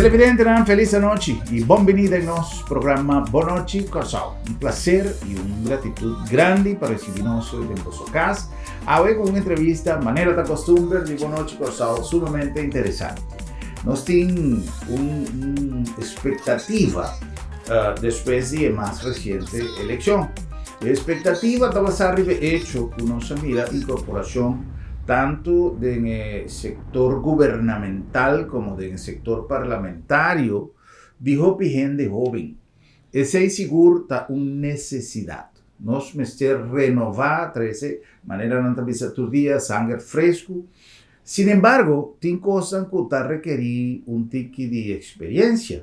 Televidentenan, felis anochi i bon bini den nos programa Bon Nochi Kòrsou. Un plaser i un gratitut grandi pa risibí nos den boso kas awe ku un entrevista manera ta kostumber di Bon Nochi Kòrsou sumamente interesante. Nos tin un espektativa despues di e mas resiente elekshon. E espektativa ta basá riba e echo ku nos a mira inkorporashon tantu den e sektor gubernamental komo den e sektor parlamentario di hopi hende hóben. Esei sigur ta un nesesidat. Nos mester renová, trese, manera nan ta bisa tur dia, sanger fresku. Sinembargo, tin kosnan ku ta rekerí un tiki di eksperiensia.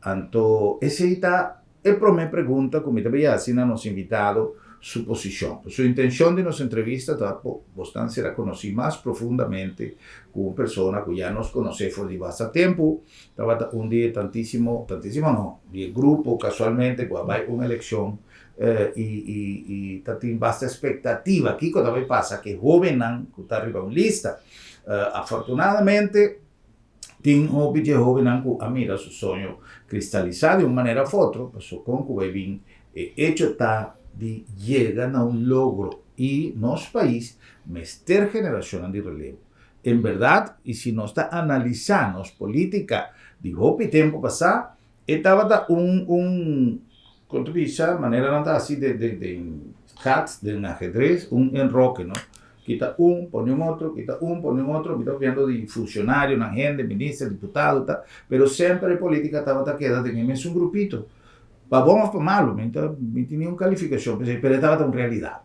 Anto esei ta e promé pregunta ku mi ta bay hasi na nos invitado su posishon. Su intenshon di nos entrevista ta pa bosnan sera konosí mas profundamente ku un persona ku ya nos konosé for di basta tempu. Tabata un di e tantísimo, tantísimo no, di e grupo kasualmente ku a bai un elekshon i i i ta tin basta espektativa kiko ta bay pasa ku e hóbennan ku ta riba un lista. Afortunadamente tin hopi dje hóbennan ku a mira su soño kristalisá di un manera òf otro, pasobra kon ku bai bin e echo ta di yega na un logro i nos pais mester generashonnan di relevo. En bèrdat, i si nos ta analisá nos polítika di hopi tempu pasá, E tabata un un kon ta bisa manera nan ta hasi den den den gat den ahedres un enroke no kita un pone un otro kita un pone un otro mi ta papiando di funcionarionan hende minister diputado ta pero semper e politica tabata keda den e mesun grupito pa bon of pa malo mi ta mi tin niun calificacion p'esei pero e tabata un realidad.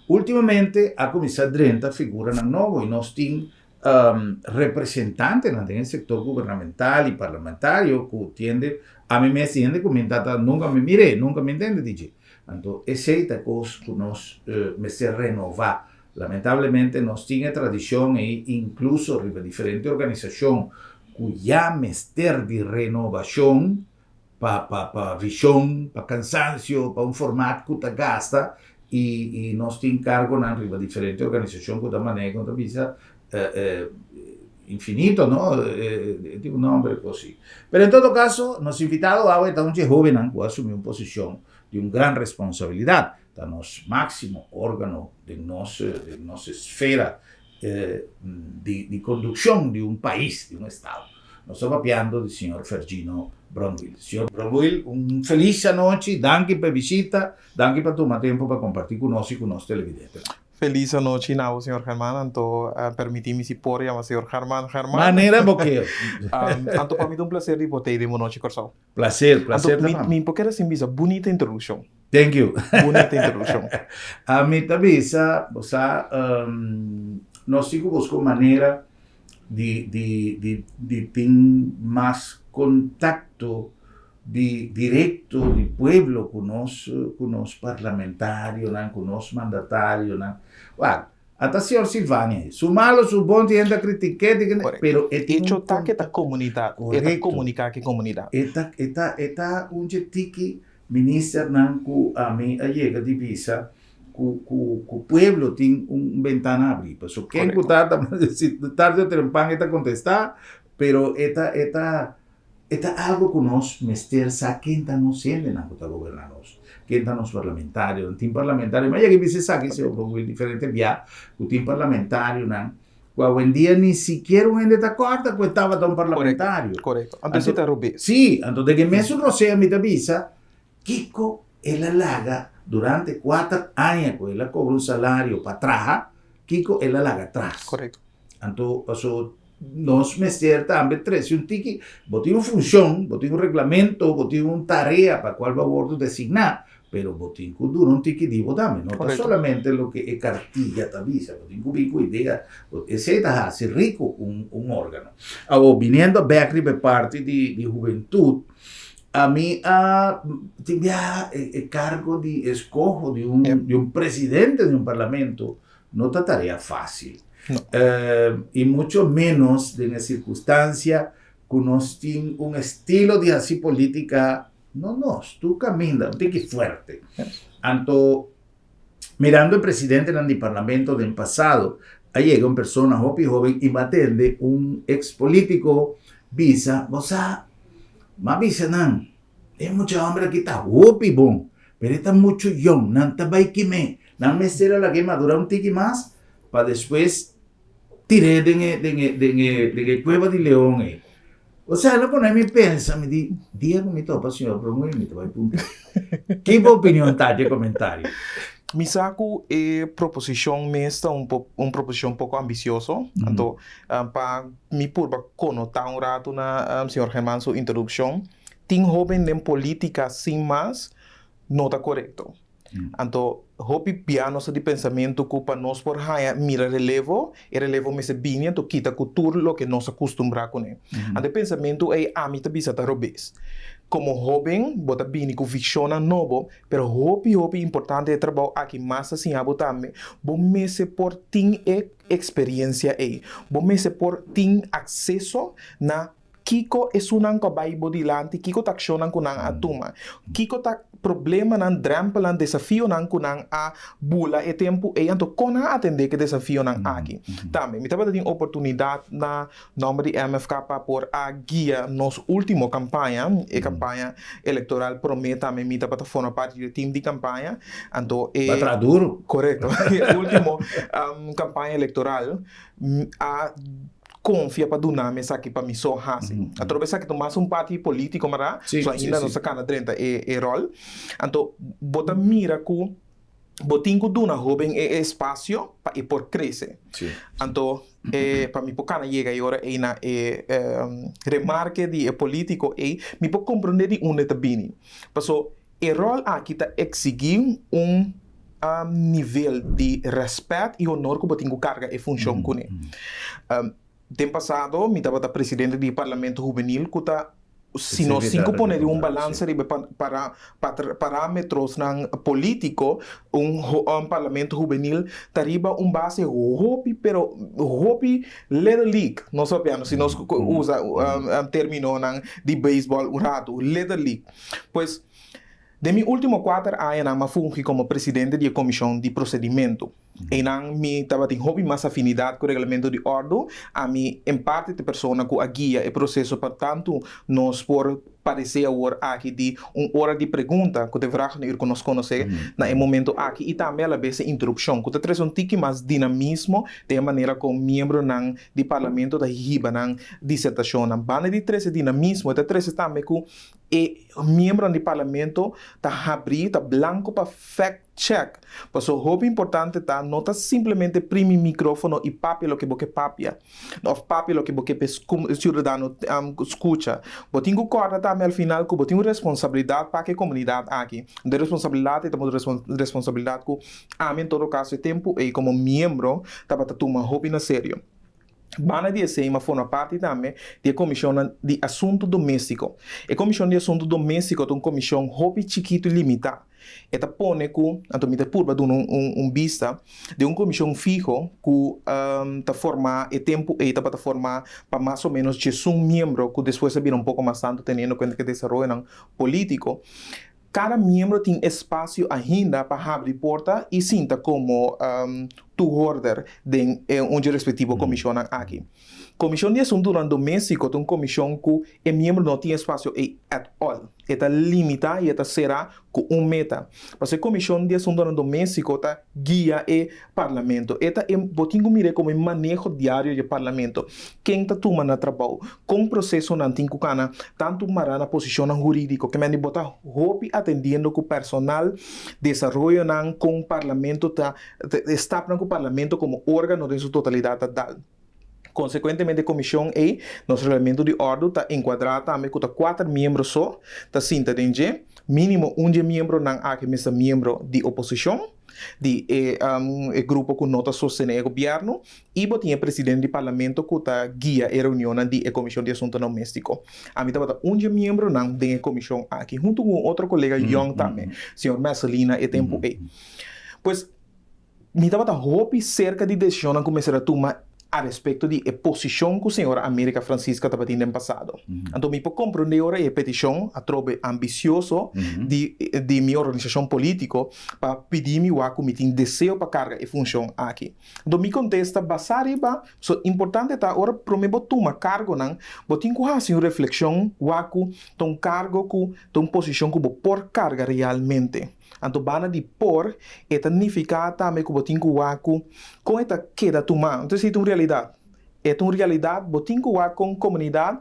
Ultimamente a kuminsá drenta figuranan nobo i nos tin representantenan den e sektor gubernamental i parlamentario ku tiende ami mes tin hende ku mi tata nunka mi mir'é, nunka mi ntende di dje. Anto esei ta kos ku nos mester renová. Lamentablemente nos tin e tradishon ei inkluso riba diferente organisashon ku ya mester di renovashon pa pa pa vision, pa cansancio, pa un format cu ta gasta y y nos tin cargonan riba diferente organisacion cu ta maneha cu ta bisa infinito no e tin un nomber cu asi. Pero en todo caso nos invitado awe ta un dje hobennan cu a asumi un posicion di un gran responsabilidad, ta nos maximo organo den nos den nos esfera di di conduccion di un pais, di un estado. Nos ta papiando di señor Fergino Brondwiel. Señor Brondwiel, un feliz anochi, danki pa e bishita, danki pa tuma tempo pa comparti cu nos y cu nos televidentenan. Feliz anochi na bo, señor German. Anto permiti mi si por yama señor German German. Manera bo kier. Anto pa mi ta un placer di por ta ei den bo nochi Kòrsou. Placer, placer ta pa mi. Mi por kere sin bisa, bunita introduccion. Thank you. Bunita introduccion. Ami ta bisa, bo sa, nos tin cu busca un manera di di di di tin mas contacto di directo di pueblo cu nos cu nos parlamentarionan, cu nos mandatarionan. Wak, ata señor Silvania, su malo, su bon, tin hende a critic'é, tin hende, pero e tin un Hecho ta cu e ta comunidad, e ta comunica cu e comunidad. E ta e ta e ta un dje tiki Ministernan ku ami a yega di bisa ku ku ku pueblo tin un bentana abrí. Paso ken ku ta si tarde o trempan e ta kontestá, pero e ta e ta e ta algo ku nos mester sa ken ta nos hendenan ku ta goberná nos, ken ta nos parlamentarionan. Tin parlamentario, mi a yega di bisa esaki señor Bronwil diferente bia ku tin parlamentarionan ku awendia ni sikiera un hende ta kòrda ku e tabata un parlamentario. Korekto. Anto esei ta robes. Sí, anto den e mesun rosea mi ta bisa kiko el a laga durante kuater aña ku el a kobra un salario pa traha, kiko el a laga atras. Korekto. Anto paso nos mester tambe trese un tiki, bo tin un funshon, bo tin un reglamento, bo tin un tarea pa kual bo a wòrdu designá, Pero bo tin cu duna un tiki di bo tambe. No ta solamente loke e cartilla ta bisa. Bo tin cu bin cu idea. Esey ta haci rico un organo. Awor, biniendo bek riba e parti di hubentud, ami a tin bia e cargo di escoho di un presidente di un parlamento no ta tarea facil. Y mucho menos den e circunstancia cu nos tin un estilo di haci politica. No nos, tur caminda, un tiki fuerte. Anto, mirando e presidentenan di parlamento den pasado, a yega un persona hopi hoben y bo a tende un ex politico bisa, bo sa, M'a bisa nan, E mucha hòmber aki ta hopi bon, pero e ta muchu yòn, nan ta bai kim'é. Nan mester a lag'é madurá un tiki mas pa despues tir'é den e den e den e den e kueba di leon ei. Osea, lo pone mi pensa, mi di, dia ku mi topa señor Bromway mi ta bai puntra. Ki bo opinion ta dje komentario? Mi sa ku e proposishon mes ta un un proposishon poko ambisioso, anto pa mi purba konotá un ratu na señor Germán su introdukshon, tin hóben den polítika sin mas no ta korekto. Anto hopi bia nos ta di pensamentu ku pa nos por haña mira relevo, e relevo mester bini anto kita ku tur loke nos a kustumbrá kuné. Anto e pensamentu ei ami ta bisa ta robes. Komo hóben bo ta bini ku vishonnan nobo, pero hopi hopi importante e trabou aki mas ta siña bo tambe, bo mester por tin e eksperensia ei. Bo mester por tin akseso na Kiko esunnan ku a bai bo dilanti, kiko ta akshonnan ku nan a tuma? Kiko ta problemanan, drèmpelnan, desafionan ku nan a bula e tempu ei? Anto kon nan a atendé ku e desafionan aki? Tambe mi tabata tin oportunidat na nòmber di MFK pa por a guia nos último kampaña, e kampaña elektoral promé tambe mi tabata forma parti di e tim di kampaña. Anto e. Bo a traha duru. Korekto. E último kampaña elektoral a. Konfia pa duna mi esaki pa mi so hasi. Atrobe esaki ta mas un parti politico mara, so ainda nos ta kana drenta e e rol. Anto bo ta mira ku bo tin ku duna hoben e espasio pa e por krese. Anto e pa mi por kana yega e ora ei na e remarke di e politico ei, mi por komprende di unda e ta bini. Paso E ròl aki ta eksigí un nivel di rèspèt i honor ku bo tin ku karga e funshon kuné. Den pasado mi tabata presidente di e Parlamento Hubenil ku ta, si nos tin ku pone riba un balansa riba e parámetrosnan polítiko, un Parlamento Hubenil ta riba un base hopi pero hopi Little League, nos papiando si nos usa términonan di beisbòl un ratu, Little League. Pues, den mi último kuater añanan m'a fungi komo presidente di e Komishon di Prosedimentu. Einan mi tabatin hopi mas afinidat ku reglamento di òrdu. Ami en parte ta e persona ku a guia e proseso pa tantu nos por paresé awor aki di un ora di pregunta ku ta e vragenuur ku nos konosé na e momento aki i tambe alabes e interupshon ku ta trese un tiki mas dinamismo den e manera kon miembronan di parlamento ta hiba nan disertashonnan. Banda di trese dinamismo e ta trese tambe ku E miembronan di parlamento ta habrí, ta blanco pa fact check. Paso hopi importante ta no ta simplemente primi microfono y papia loke bo ke papia of papia loke bo ke pa e ciudadano scucha. Bo tin cu corda tambe al final cu bo tin un responsabilidad pa cu e comunidad aki. Anto e responsabilidad ei ta un responsabilidad cu ami en todo caso e tempo ei como miembro tabata tuma hopi na serio. Banda di esei m'a forma parti tambe di e Komishonnan di Asuntu Doméstiko. E Komishon di Asuntu Doméstiko ta un komishon hopi chikitu i limitá. E ta pone ku, anto mi ta purba duna un bista di un komishon fiho ku ta formá, e tempu ei tabata formá pa mas o ménos diesun miembro ku despues a bira un poko mas tantu teniendo kuenta ku e desaroyonan polítiko. Kada miembro tin espasio ainda pa habri porta i sinta komo toehoorder den e un dje respektivo komishonnan aki. Komishon di Asuntunan Doméstiko ta un komishon ku e miembro no tin espasio ei at all. E ta limitá i e ta será ku un meta. Pasobra e Komishon di Asuntunan Doméstiko ta guia e Parlamento. E ta e bo tin ku mir'é komo e maneho diario di e Parlamento. Ken ta tuma na trabou? Kon prosesonan tin ku kana tantu mará na posishonnan hurídiko? Ke mende bo ta hopi atendiendo ku personal, desaroyonan kon Parlamento ta e stapnan ku Parlamento komo órgano den su totalidat ta dal. Konsekuentemente e komishon ei, nos Reglamento di Òrdu ta enkuadrá tambe ku ta kuater miembro so ta sinta den dje, mínimo un dje miembronan aki mester miembro di oposishon, di e e grupo ku no ta sostené e gobièrnu, i bo tin e presidente di parlamento ku ta guia e reunionnan di e Komishon di Asuntunan Doméstiko. Ami tabata un dje miembronan den e komishon aki, huntu ku un otro kolega yòn tambe, señor Mercelina e tempu ei. Pues, Mi tabata hopi serka di desishonnan ku mester a tuma A respekto di e posishon ku señora America Francisca tabatin den pasado. Anto mi por komprondé ora e petishon atrobe ambisioso di di mi organisashon polítiko pa pidi mi wak ku mi tin deseo pa karga e funshon aki. Anto mi kontesta basá riba, so importante ta ora promé bo tuma kargonan bo tin ku hasi un reflekshon wak ku ta un kargo ku ta un posishon ku bo por karga realmente. Anto banda di por, e ta nifiká tambe ku bo tin ku wak ku kon e ta keda tumá. Anto esei ta un realidat. E ta un realidat, bo tin ku wak kon komunidat,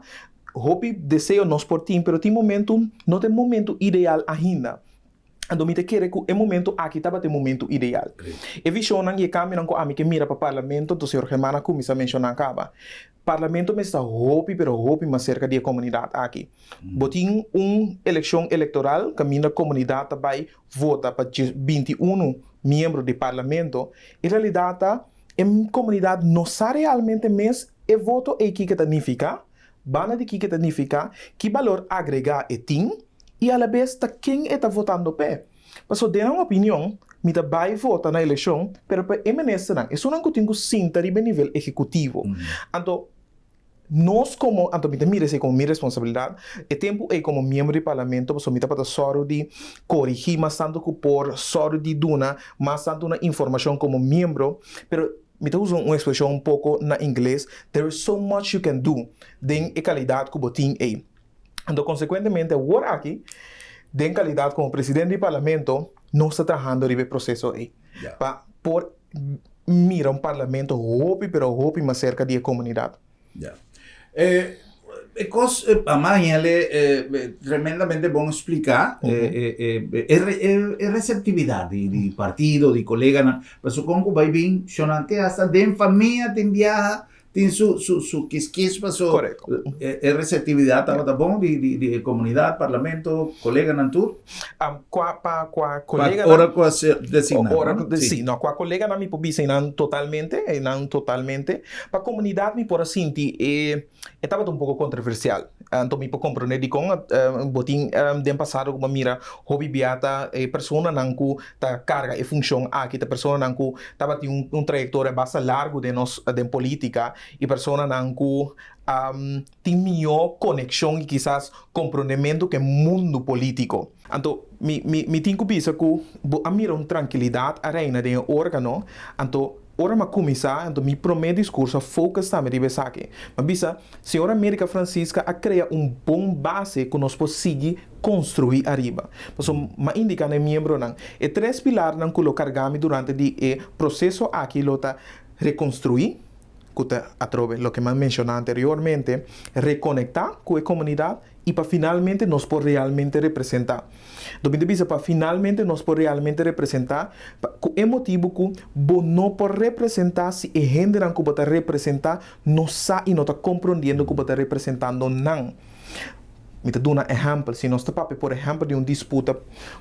hopi deseo nos por tin, pero tin momentu no ta e momentu ideal ainda. Anto mi ta kere ku e momentu aki tabata e momentu ideal. E vishonnan i e kambionan ku ami ke mira pa parlamento, anto señor Germán a kuminsá menshoná kaba. Parlamento mester ta hopi pero hopi mas serka di e komunidat aki. Bo tin un elekshon elektoral kaminda komunidat ta bai vota pa 21 miembro di parlamento. E realidat ta e komunidat no sa realmente mes e voto ei kiko ta nifiká, banda di kiko ta nifiká, ki balor agregá e tin i alabes ta ken e ta votando p'e. Pasobra den nan opinion, mi ta bai vota na elekshon, pero pa e ministernan, esunnan ku tin ku sinta riba e nivel ehekutivo. Anto, nos komo, anto mi ta mira esei komo mi responsabilidat, e tempu ei komo miembro di parlamento, pasobra mi tabata sòru di korigí mas tantu ku por, sòru di duna mas tantu na informashon komo miembro, pero mi ta usa un ekspreshon un poko na ingles, there is so much you can do den e kalidat ku bo tin ei. Anto konsekuentemente awor aki den kalidat komo presidente di parlamento nos ta trahando riba e proseso ei pa por mira un parlamento hopi pero hopi mas serka di e komunidat. Ya. E kos a Mañele tremendamente bon spliká e reseptividat di partido, di koleganan, pasobra kon ku bai bin shonante hasta den famia tin biaha Tin su su su kiskis paso Correcto. e e receptividad tabata bon di di di e comunidad, parlamento, coleganan tur? Am cua pa cua Pa coleganan ora cu a ser designa, ora no? cu Si. si, no, cua coleganan mi por bisa einan totalmente, einan totalmente. Pa comunidad mi por a sinti e e tabata un poco controversial. Anto mi por comprende dicon bo tin den pasado cu bo a mira hopi bia ta e personanan cu ta carga e funcion aki ta personanan cu tabatin un un trayectoria basta largo den nos den politica y personanan cu tin miho conexion y kisas comprondemento cu e mundo politico. Anto mi mi mi tin cu bisa cu bo a mira un trankilidad a reina den e organo, anto ora mi a cuminsa anto mi prome discurso a focus tambe riba esaki. Mi a bisa, Señor America Francisca a crea un bon base cu nos por sigui construi ariba. Pasobra m'a indica na e miembronan, e tres pilarnan cu lo carga mi durante di e proceso aki lo ta reconstrui, cu ta atrobe loke m'a menciona anteriormente, reconecta cu e comunidad y pa finalmente nos por realmente representa. Enton mi ta bisa pa finalmente nos por realmente representa pa cu e motibo cu bo no por representa si e hendenan cu bo ta representa no sa y no ta comprondiendo cu bo ta representando nan. Mi ta duna ehèmpel, si nos ta papia por ehèmpel di un disputa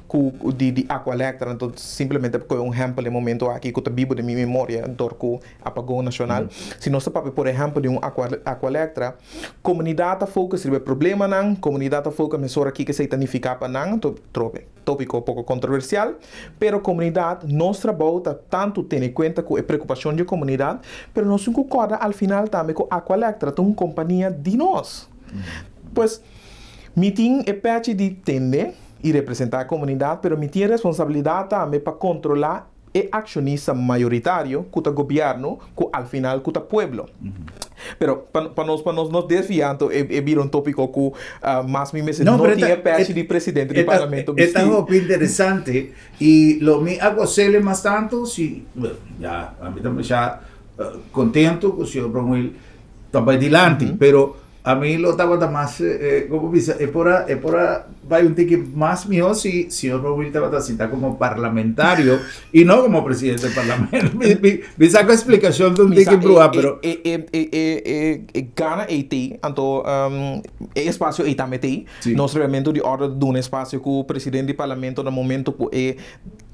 ku di di Aqualectra, anto simplemente pa kohe un ehèmpel den momento aki ku ta bibu den mi memoria dor ku apagon nashonal. Si nos ta papia por ehèmpel di un Aqualectra, komunidat ta focus riba e problemanan, komunidat ta focus mesora kiko esei ta nifiká pa nan, anto trobe tópiko poko kontroversial, pero komunidat, nos trabou ta tantu tene kuenta ku e preokupashon di e komunidat, pero nos tin ku kòrda al final tambe ku Aqualectra ta un kompania di nos. Pues, mi tin e pechi di tende i representá e komunidat, pero mi tin e responsabilidat tambe pa kontrolá e akshonista mayoritario ku ta gobièrnu, ku al final ku ta pueblo. Pero pa pa nos pa nos no desviá anto e e bira un tópiko ku mas mi mester No, no pero e tin ta e pechi di presidente di e ta parlamento e ta bistí. hopi interesante i lo mi a gos'el mas tantu si, ya ami ta masha kontentu ku señor Bromwil ta bai dilanti, pero ami lo tabata mas, como bisa, e por a, e por a bai un tiki mas miho si señor Bowil tabata sinta como parlamentario y no como presidente del parlamento. Mi, mi, mi sa cu explicacion ta un tiki bruha, pero... E, e, e, e, e, e gana ei tei, anto e espacio ei tambe tei. Sí. Nos reglamento di orde ta duna espacio cu presidente di parlamento na momento cu e.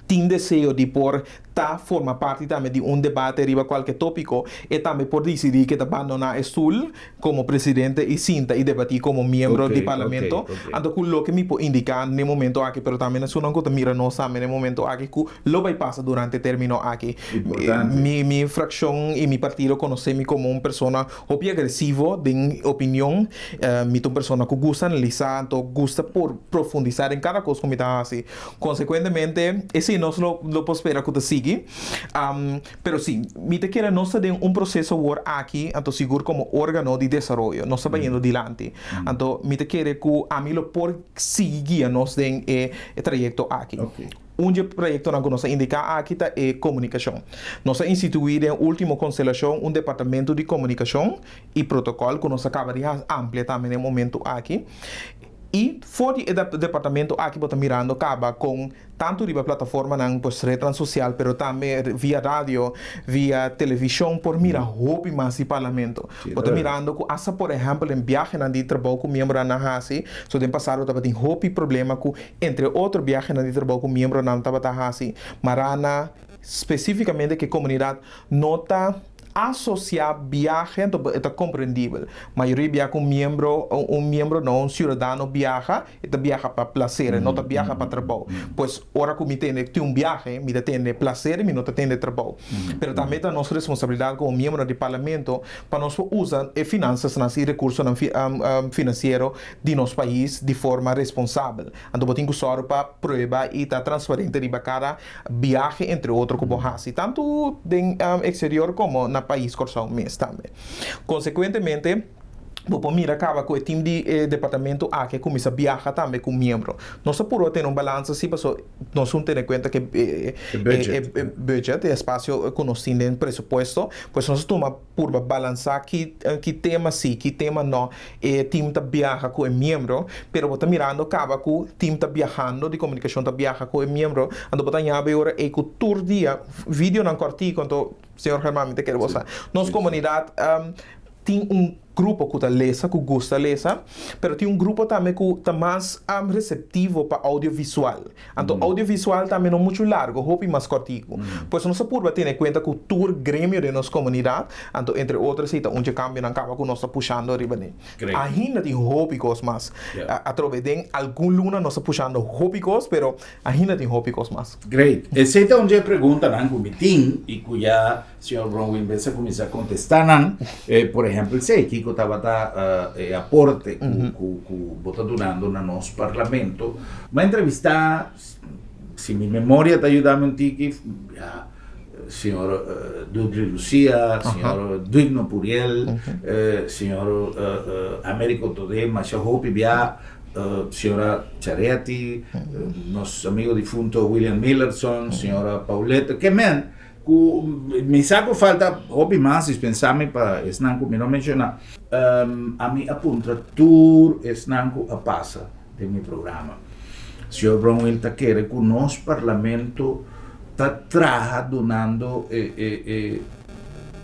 Tin deseo di por ta forma parti tambe di un debate riba kualke tópiko, e tambe por disidí ke ta bandoná e stul komo presidente i sinta i debatí komo miembro di parlamento. Anto ku loke mi por indiká n'e momento aki, pero tambe na esunnan ku ta mira nos tambe n'e momento aki ku lo bai pasa durante e término aki. Mi mi frakshon i mi partido konosé mi komo un persona hopi agresivo den opinion. Mi ta un persona ku gusta analisá, anto gusta por profundisá den kada kos ku mi ta hasi. Konsekuentemente, esei nos lo lo por spera ku ta sigui. Pero si, mi ta kere nos ta den un proseso awor aki, anto sigur komo órgano di desaroyo, nos ta bayendo dilanti. Anto mi ta kere ku ami lo por sigui guia nos den e trayekto aki. Un dje proyektonan ku nos a indiká aki ta e komunikashon. Nos a instituí den último konstelashon un departamento di komunikashon i protokòl ku nos a kaba di amplia tambe den e momentu aki. I for di e departamento aki bo ta mirando kaba kon tantu riba plataformanan pues retnan sosial pero tambe via radio, via televishon por mira hopi mas di parlamento. Bo ta mirando ku asta por ehèmpel den biahenan di trabou ku miembronan a hasi, so den pasado tabatin hopi problema ku entre otro biahenan di trabou ku miembronan tabata hasi mará na spesífikamente ku e komunidat no ta Asosiá biahe anto e ta komprendibel. Mayoria bia ku un miembro, un miembro no, un siudadano biaha, e ta biaha pa plaser, e no ta biaha pa trabou. Pues ora ku mi tende tin un biahe, mi ta tende plaser i mi no ta tende trabou. Pero tambe ta nos responsabilidat komo miembronan di parlamento pa nos por usa e finansasnan i rekursonan finansiero di nos pais di forma responsabel. Anto bo tin ku sòru pa prueba i ta transparente riba kada biahe entre otro ku bo hasi tantu den eksterior komo na pais Kòrsou mes tambe. Konsekuentemente bo por mira kaba ku e tim di e departamento aki a kuminsá biaha tambe ku miembro. Nos a purba tene un balansa si paso nos un tene kuenta ku e e budget, e espasio ku nos tin den presupuesto, pues nos a tuma purba balansá ki ki tema si, ki tema no e tim ta biaha ku e miembro, pero bo ta mirando kaba ku tim ta biahando, di komunikashon ta biaha ku e miembro, anto bo ta ñaba e ora ei ku tur dia videonan kòrtiku, anto señor Germán mi ta kere bo sa, nos komunidat tin un grupo ku ta lesa, ku gusta lesa, pero tin un grupo tambe ku ta mas reseptivo pa audiovisual. Anto audiovisual tambe no muchu largo, hopi mas kòrtiku. Pues nos a purba tene kuenta ku tur gremio den nos komunidat, anto entre otro esei ta un dje kambionan kaba ku nos ta pushando riba den. Ainda tin hopi kos mas. Atrobe den algun luna nos ta pushando hopi kos, pero ainda tin hopi kos mas. Great. Esei ta un dje preguntanan ku mi tin i ku ya Señor Bronwyn Bes a kuminsá kontestá nan. Por ehèmpel esei, kiko tabata e aporte ku ku bo ta dunando na nos parlamento? Mi a entrevistá, si mi memoria ta yuda mi un tiki, ya señor Dudley Lucia, señor Duigno Puriel, señor Americo Todé, masha hopi bia, señora Charetti, nos amigo difunto William Millerson, señora Paulette, ke men Ku mi sa ku falta hopi mas dispensá mi pa esnan ku mi no menshoná. Ami a puntra tur esnan ku a pasa den mi programa. Señor Brownhill ta kere ku nos parlamento ta traha dunando e e e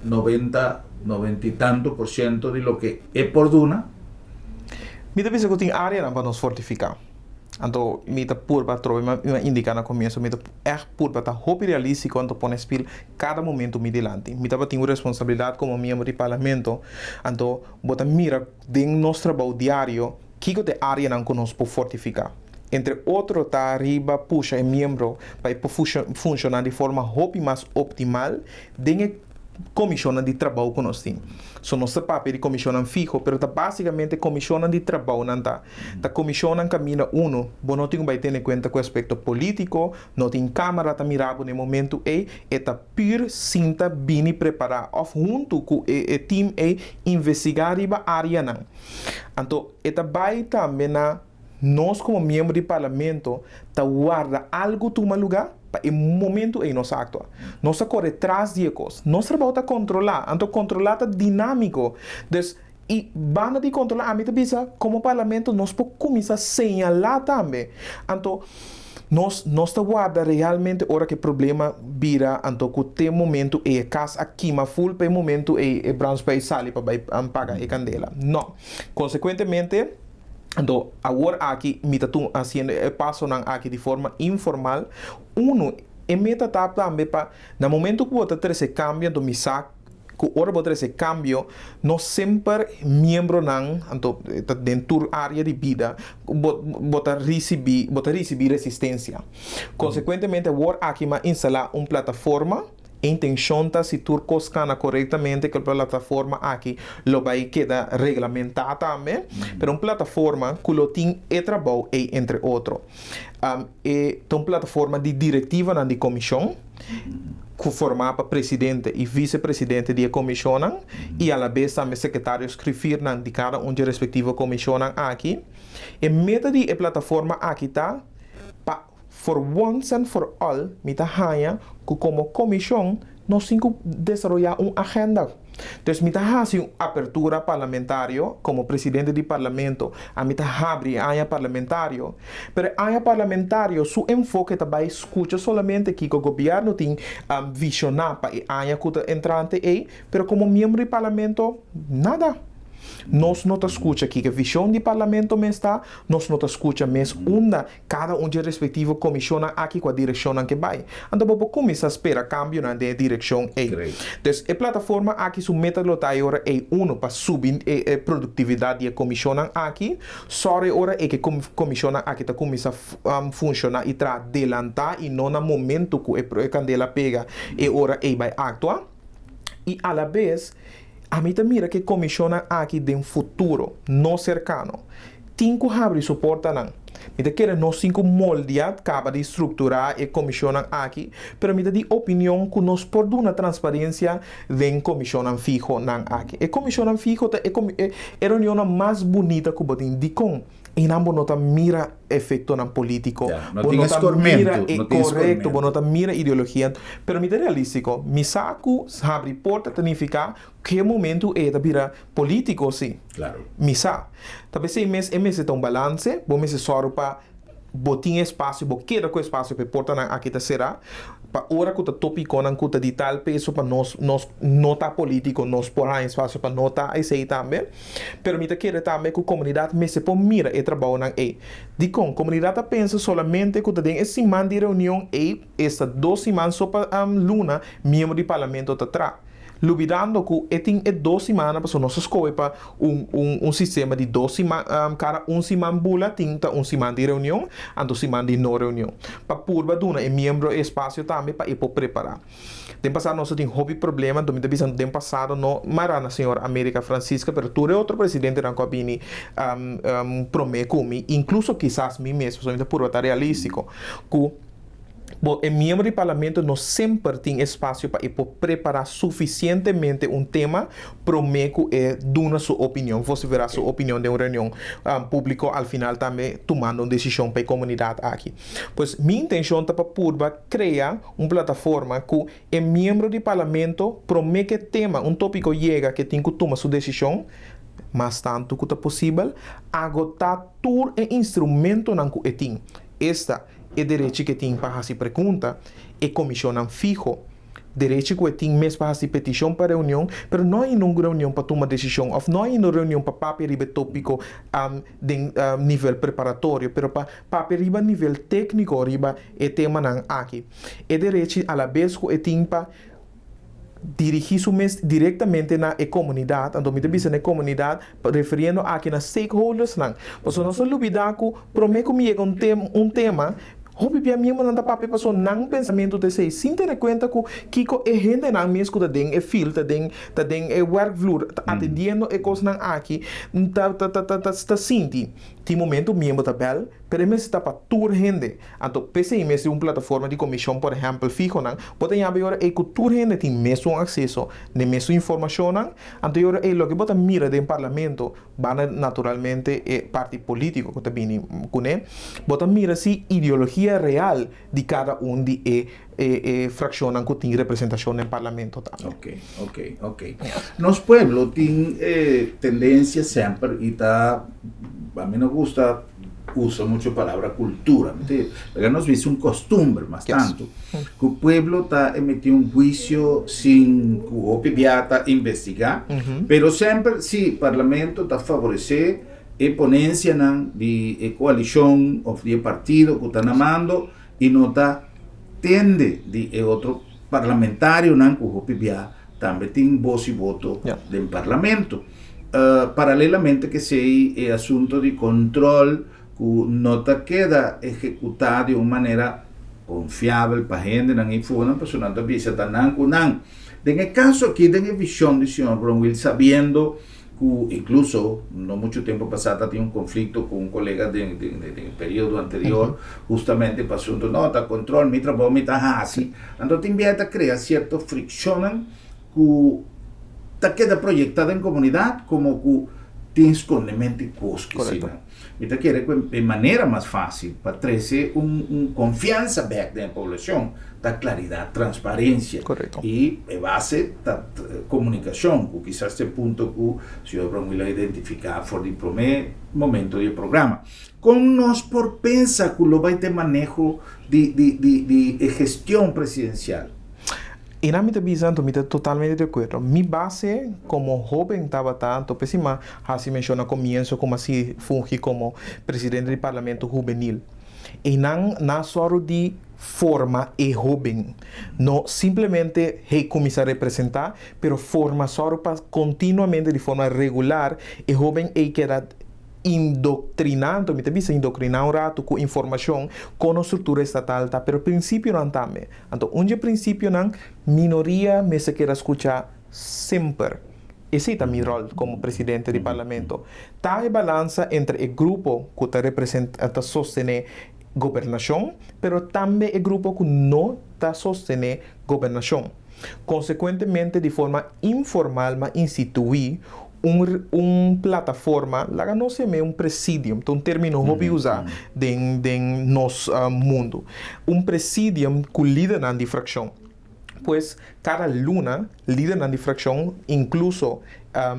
noventa, noventa i tanto por siento di loke e por duna? Mi ta bisa ku tin áreanan pa nos fortifiká. Anto mi ta purba atrobe mi a indiká na komienso mi ta ègt purba ta hopi realístiko anto pone spil kada momento mi dilanti. Mi tabatin un responsabilidat komo miembro di parlamento anto bo ta mira den nos trabou diario kiko ta e áreanan ku nos por fortifiká. Entre otro ta riba pusha e miembro pa e por funshoná di forma hopi mas optimal den e komishonnan di trabou ku nos tin. So nos ta papia di komishonnan fiho, pero ta básikamente komishonnan di trabou nan ta. Ta komishonnan kaminda unu, bo no tin ku bai tene kuenta ku aspekto polítiko, no tin kámara ta mira bo na e momentu ei, e ta pür sinta bini prepará òf huntu ku e e tim ei investigá riba áreanan. Anto e ta bai tambe na. Nos komo miembro di parlamento ta warda algu tuma lugá pa e momentu ei nos aktua. Nos ta kore tras di e kos. Nos trabou ta kontrolá, anto kontrolá ta dinámiko. Dus, i banda di kontrolá ami ta bisa komo parlamento nos por kuminsá señalá tambe. Anto nos nos ta warda realmente ora ku e problema bira anto ku te momentu ei e kas a kima ful pa e momentu ei e brandspui sali pa bai paga e kandela. No. Konsekuentemente. Anto awor aki mi ta tuma hasiendo e pasonan aki di forma informal. Unu, E meta ta tambe pa na momento ku bo ta trese kambio, anto mi sa ku ora bo trese kambio no semper miembronan, anto ta den tur área di bida, bo bo ta risibí bo ta risibí resistensia. Konsekuentemente awor aki mi a instalá un plataforma. E intenshon ta si tur kos kana korektamente ku e plataforma aki lo bai keda reglamentá tambe, pero un plataforma ku lo tin e trabou ei entre otro. E ta un plataforma di direktivanan di komishon ku formá pa presidente i visepresidente di e komishonnan i alabes tambe sekretario skrifirnan di kada un dje respektivo komishonnan aki. E meta di e plataforma aki ta pa For once and for all mi ta haña ku komo komishon nos tin ku desaroyá un agenda. Dus mi ta hasi un apertura parlamentario komo presidente di parlamento, ami ta habri e aña parlamentario, pero e aña parlamentario su enfoke ta bai skucha solamente kiko gobièrnu tin vishoná pa e aña ku ta entrante ei, pero komo miembro di parlamento nada. Nos no ta skucha kiko e vishon di parlamento mes ta, nos no ta skucha mes unda Kada un dje respektivo komishonnan aki ku a direkshonnan ke bai. Anto bo por kuminsá spera kambionan den e direkshon ei. Dus e plataforma aki su meta lo ta e ora ei uno pa subi e produktividat di e komishonnan aki, sòru e ora ei ku e komishonnan aki ta kuminsá funshoná i traha delantá i no na momentu ku e kandela pega e ora ei bai aktua. I alabes ami ta mira ku e komishonnan aki den futuro no serkano tin ku habri su portanan. Mi ta kere nos tin ku moldia kaba di strukturá e komishonnan aki, pero mi ta di opinion ku nos por duna transparensia den komishonnan fihonan aki. E komishonnan fiho ta e e reunionnan mas bunita ku bo tin. Dikon? Einan bo no ta mira efektonan polítiko, Ya, no bo tin no ta mira eskormentu, e no tin korekto, bo eskormentu. no ta mira ideologia. Pero mi ta realístiko, mi sa ku habri porta ta nifiká ku e momentu ei ta bira polítiko, sí. Claro. Mi sa. Ta p'esei mes e mester ta un balanse, bo mester sòru pa bo tin espasio, bo keda ku espasio pa e portanan aki ta será, pa ora ku ta topikonan ku ta di tal peso pa nos, nos no ta polítiko, nos por haña espasio pa no ta esei tambe. Pero mi ta kere tambe ku komunidat mester por mira e trabounan ei. Dikon? Komunidat ta pensa solamente ku ta den e siman di reunion ei, esta dos siman so pa luna, miembro di parlamento ta traha. Lubidando ku e tin e dos simannan pasobra nos a skohe pa un un un sistema di dos siman kada un siman bula tin ta un siman di reunion anto siman di no reunion pa purba duna e miembro e espasio tambe pa e por prepara. Den pasado nos a tin hopi problema anto mi ta bisa den pasado no mara na señor America Francisca pero tur e otro presidentenan ku a bini prome ku mi inkluso kisas mi mes pasobra mi ta purba ta realistiko ku Bo, e miembro di Parlamento no semper tin espasio pa e por prepará sufisientemente un tema promé ku e duna su opinion, vosiferá su opinion den un reunion públiko, al final tambe tumando un desishon pa e komunidat aki. Pues mi intenshon ta pa purba krea un plataforma ku e miembro di Parlamento promé ku e tema, un tópiko yega ku e tin ku tuma su desishon, mas tantu ku ta posibel, agotá tur e instrumentonan ku e tin, esta, E derechi ku e tin pa hasi pregunta, e komishonnan fiho, derechi ku e tin mes pa hasi petishon pa reunion, pero no ainda un reunion pa tuma desishon òf no ainda un reunion pa papia riba e tópiko den nivel preparatorio, pero pa papia riba nivel tékniko riba e temanan aki. E derechi alabes ku e tin pa dirigí su mes direktamente na e komunidat, anto mi ta bisa na e komunidat refiriendo aki na stakeholdersnan, pasobra nos ta lubidá ku promé ku mi yega un tem un tema, hopi bia miembronan ta papia pasobra nan pensamentu ta esei, sin tene kuenta ku kiko e hendenan mes ku ta den e field, ta den ta den e werkvloer, ta atendiendo e kosnan aki, ta ta ta ta ta sinti. Tin momento miembro ta bèl, pero e mester ta pa tur hende. Anto, p'esei mester un plataforma di komishon, por ehèmpel fihonan, bo ta yama e ora ei ku tur hende tin mesun akseso n'e mesun informashonnan. Anto e ora ei loke bo ta mira den parlamento, banda naturalmente e parti polítiko ku ta bini kuné, bo ta mira si ideologia real di kada un di e e frakshonnan ku tin representashon den parlamento tambe. Ok, ok, ok. Nos pueblo tin e tendensia semper i ta, a mi no gusta usa mucho palabra cultura, mi ta laga nos bisa un costumber mas tanto, cu pueblo ta emiti un huicio sin cu hopi bia ta investiga, pero semper si parlamento ta favorece e ponencianan di e coalicion of di e partido cu ta na mando y no ta. Tende di e otro parlamentarionan ku hopi bia tambe tin bos i voto den parlamento. Paralelamente k'esei e asunto di control ku no ta keda ehekutá di un manera konfiabel pa hendenan i fonan pasobra nan ta bisa ta nan ku nan. Den e kaso aki den e vishon di señor Bronwil sabiendo ku inkluso no muchu tempu pasá ta tin un konflikto ku un kolega den den den e periodo anterior hustamente pa asunto no ta kontrol mi trabou mi ta hasi anto tin bia ta krea sierto frikshonnan ku ta keda proyektá den komunidat komo ku tin skondemento i kos kisina. Mi ta kere ku e manera mas fásil pa trese un un konfiansa bèk den e poblashon ta klaridat, transparensia. I e base ta komunikashon, ku kisas ta e punto ku señor Bronwil a identifiká for di promé momento di e programa. Kon nos por pensa ku lo bai ta e maneho di di di di e gestion presidensial? I nan mi ta bisa anto mi ta totalmente di akuerdo. Mi base komo hoben tabata anto p'esei mi a hasi menshon na komienso ku mi a sigui fungi komo presidente di parlamento hubenil. Einan nan a sòru di forma e hoben. No simplemente hey kuminsá representá, pero forma sòru pa kontinuamente di forma regular e hoben ei keda indoctriná, anto mi ta bisa indoctriná un ratu ku informashon kon nos struktura estatal ta, pero prinsipionan tambe. Anto un dje prinsipionan, minoria mester keda skuchá semper. Esei ta mi ròl komo presidente di parlamento. Ta e balansa entre e grupo ku ta representá, ta sostené gobernashon, pero tambe e grupo ku no ta sostené gobernashon. Konsekuentemente di forma informal m'a instituí un un plataforma, laga nos yam'é un presidium, ta un término hopi usá den den nos mundu, un presidium ku lidernan di frakshon. Pues kada luna lidernan di frakshon, inkluso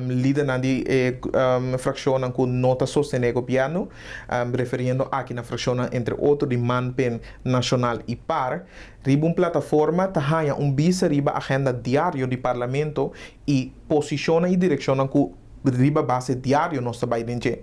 lidernan di e frakshonnan ku no ta sostené gobièrnu, referiendo aki na frakshonnan entre otro di Manpen, Nashonal i par, riba un plataforma ta haña un bista riba agenda diario di parlamento i posishonnan i direkshonnan ku riba base diario nos ta bai den dje.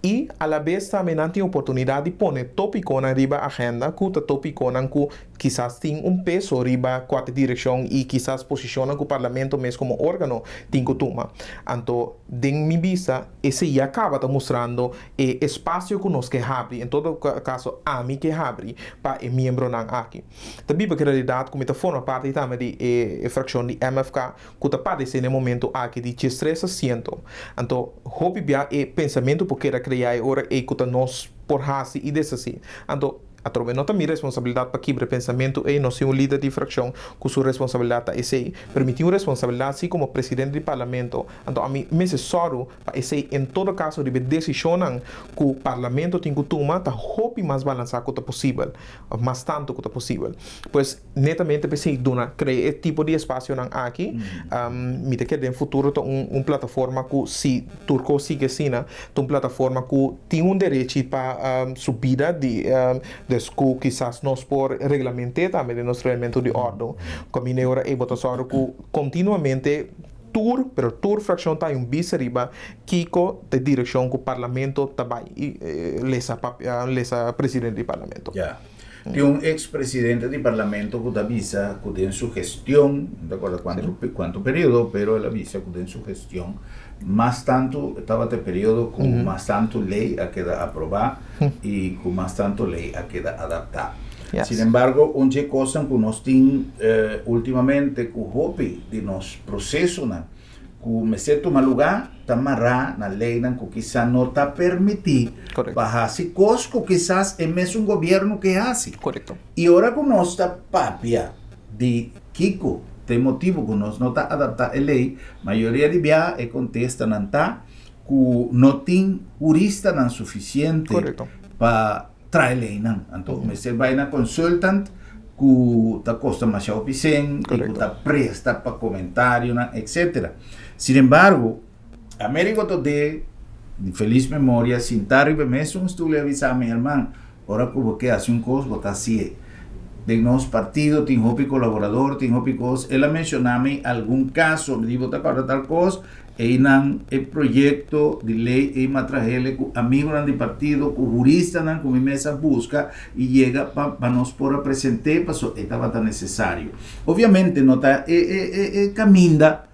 I alabes tambe nan tin oportunidat di pone topikonan riba agenda ku ta topikonan ku kisas tin un peso riba kua ta direkshon i kisas posishonnan ku parlamento mes komo organo tin ku tuma. Anto den mi bista esei ya kaba ta mustrando e espasio ku nos ke habri, en todo kaso ami ke habri pa e miembronan aki. Ta biba ku realidat ku mi ta forma parti tambe di e frakshon di MFK ku ta padesé na e momentu aki di diestres asiento. Anto, hopi bia e pensamentu por keda kreá e ora ei ku ta nos por hasi i deshasí. Anto, atrobe no ta mi responsabilidat pa kibra e pensamentu ei, no si un lider di frakshon ku su responsabilidat ta esei, pero mi tin un responsabilidat si komo presidente di parlamento. Anto ami mester sòru pa esei en todo kaso riba e desishonnan ku parlamento tin ku tuma ta hopi mas balansá ku ta posibel, òf mas tantu ku ta posibel. Pues, Netamente p'esei duna krea e tipo di espasionan aki, mi ta kere den futuro ta un un plataforma ku si tur kos sigui asina, ta un plataforma ku tin un derechi pa su bida di des ku kisas nos por reglament'é tambe den nos reglamento di òrdu. Kaminda e ora ei bo ta sòru ku kontinuamente tur, pero tur frakshon ta hay un bista riba kiko ta e direkshon ku parlamento ta bai i lesa lesa presidente di parlamento. Tin un ex presidente di parlamento cu ta bisa cu den su gestion, no ta acorda cuanto, cuanto periodo, pero el a bisa cu den su gestion mas tanto tabata e periodo cu mas tanto ley a keda aproba y cu mas tanto ley a keda adapta. Sin embargo, un dje cosnan cu nos tin ultimamente cu hopi di nos procesonan ku mester tuma lugá ta mará na leinan ku kisas no ta permití pa hasi kos ku kisas e mesun gobièrnu ke hasi. I ora ku nos ta papia di kiko ta e motibu ku nos no ta adaptá e lei, mayoria di biaha e kontestanan ta ku no tin huristanan sufisiente pa traha e leinan. Anto mester bai na consultant ku ta kosta masha hopi sen i ku ta presta pa komentarionan etcetera. Sin embargo, Americo Todé di felis memoria sintá riba e mesun stul i a bisa mi, Herman, ora ku bo ke hasi un kos bo ta hasié. Den nos partido tin hopi kolaborador, tin hopi kos. El a menshoná mi algun kaso, mi di bo ta kòrda tal kos, einan e proyekto di lei ei m'a trahele ku amigonan di partido, ku huristanan ku mi mes a buska i yega pa pa nos por a present'é paso e tabata nesesario. Obviamente no ta e e e e kaminda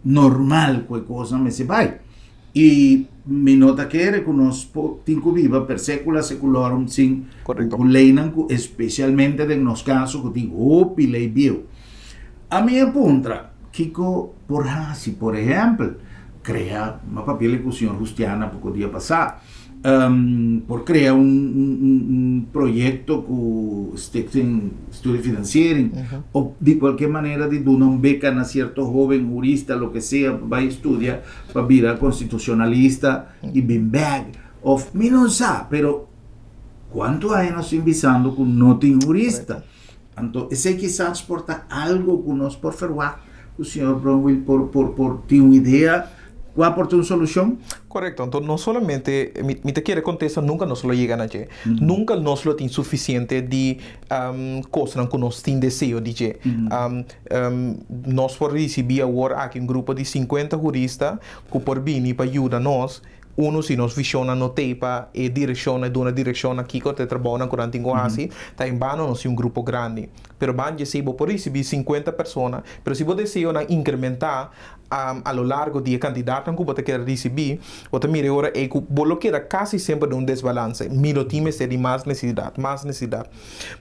normal ku e kosnan mester bai. I mi no ta kere ku nos por tin ku biba per secula seculorum sin Correcto. ku leynan ku especialmente den nos caso ku tin hopi ley bieu. Ami a puntra kiko por hasi, por ehempel, crea, m'a papia ku señor Justiana poko dia pasá, por crea un un un proyecto ku Stichting Studiefinanciering of di cualkier manera di duna un beca na cierto hoben hurista loke sea pa bay studia pa bira constitucionalista y bin bek of mi no sa pero cuanto aña nos tin bisando cu no tin hurista anto esey kisas por ta algo cu nos por verwagt cu señor Brownwill por por por tin un idea cua por ta un solucion. Correcto, anto no solamente mi mi ta kere contesta nunca nos lo yega na dje, nunca nos lo tin suficiente di cosnan cu nos tin deseo di dje. Nos por risibí awor aki un grupo di sinkuenta hurista ku por bini pa yuda nos. Unu, si nos vishonnan no t'ei pa e direkshonnan, e duna direkshonnan kiko ta e trabounan ku nan tin ku hasi, ta en bano nos tin un grupo grandi. Pero ban dje si bo por risibí sinkuenta persona, pero si bo deseonan inkrementá a lo largo di e kantidatnan ku bo ta keda risibí, bo ta mira e ora ei ku bo lo keda kasi semper den un desbalanse. Mi lo tin mester di mas nesesidat, mas nesesidat.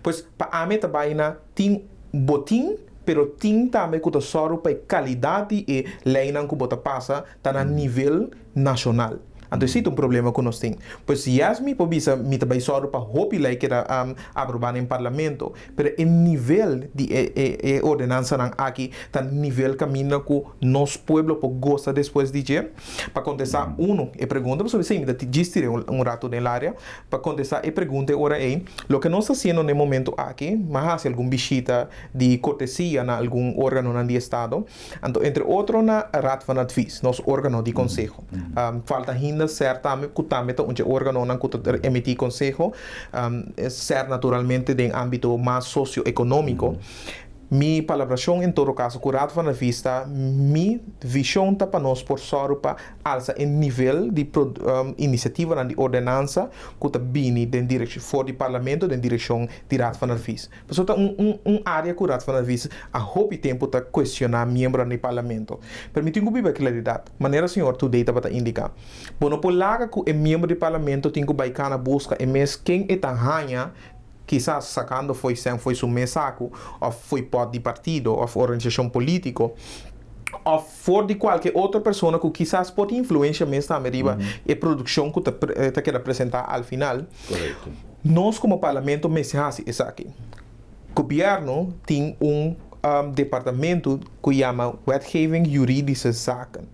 Pues, pa ami ta bai na Tin bo tin, pero tin tambe ku ta sòru pa e kalidat di e leinan ku bo ta pasa ta na nivel nashonal. Anto esei ta un problema ku nos tin. Pues yes mi por bisa mi ta bai sòru pa hopi lei keda aprobá den parlamento, pero e nivel di e e ordenansanan aki ta nivel kaminda ku nos pueblo por gosa despues di dje? Pa kontestá unu e pregunta, pasobra esei mi ta djis tir'é un ratu den laria, Pa kontestá e pregunta e ora ei, loke nos ta hasiendo na e momento aki, m'a hasi algun bishita di kortesia na algun órganonan di estado, anto entre otro na Raad van Advies, nos órgano di konseho. Falta ainda ser tambe, ku tambe ta un dje órganonan ku ta emití konseho, ser naturalmente den ámbito mas sosioekonómiko. Mi palabrashon en todo kaso ku Raad van Advies ta, mi vishon ta pa nos por sòru pa alsa e nivel di inisiativanan di ordenansa ku ta bini den direkshon for di Parlamento den direkshon di Raad van Advies. Pasobra ta un un un área ku Raad van Advies a hopi tempu ta kuestioná miembronan di Parlamento. Pero mi tin ku biba klaridat, manera señor Today tabata indiká. Bo no por laga ku e miembro di Parlamento tin ku bai kana buska e mes ken e ta haña kisas sakando fo'i sèn fo'i su mes saku òf fo'i pòt di partido òf organisashon polítiko òf for di kualke otro persona ku kisas por tin influensha mes tambe riba e produkshon ku ta ta keda presentá al final. Nos komo parlamento mester hasi esaki. Gobièrnu tin un departamento ku yama Wetgeving Juridische Zaken,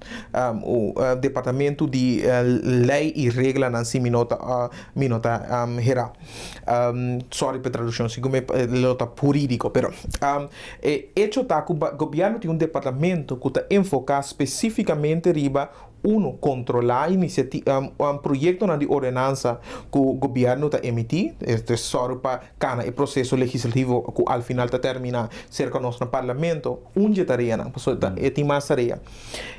departamento di lei i reglanan si mi no ta mi no ta herá. Sorry pa e tradukshon si ku mi lo ta hurídiko, pero e echo ta ku gobièrnu tin un departamento ku ta enfoká spesífikamente riba Uno, kontrolá proyektonan di ordenansa ku gobièrnu ta emití, e sòru pa kana e proseso legislativo ku al final ta terminá serka nos na parlamento. Un dje tareanan, pasobra e tin mas tarea.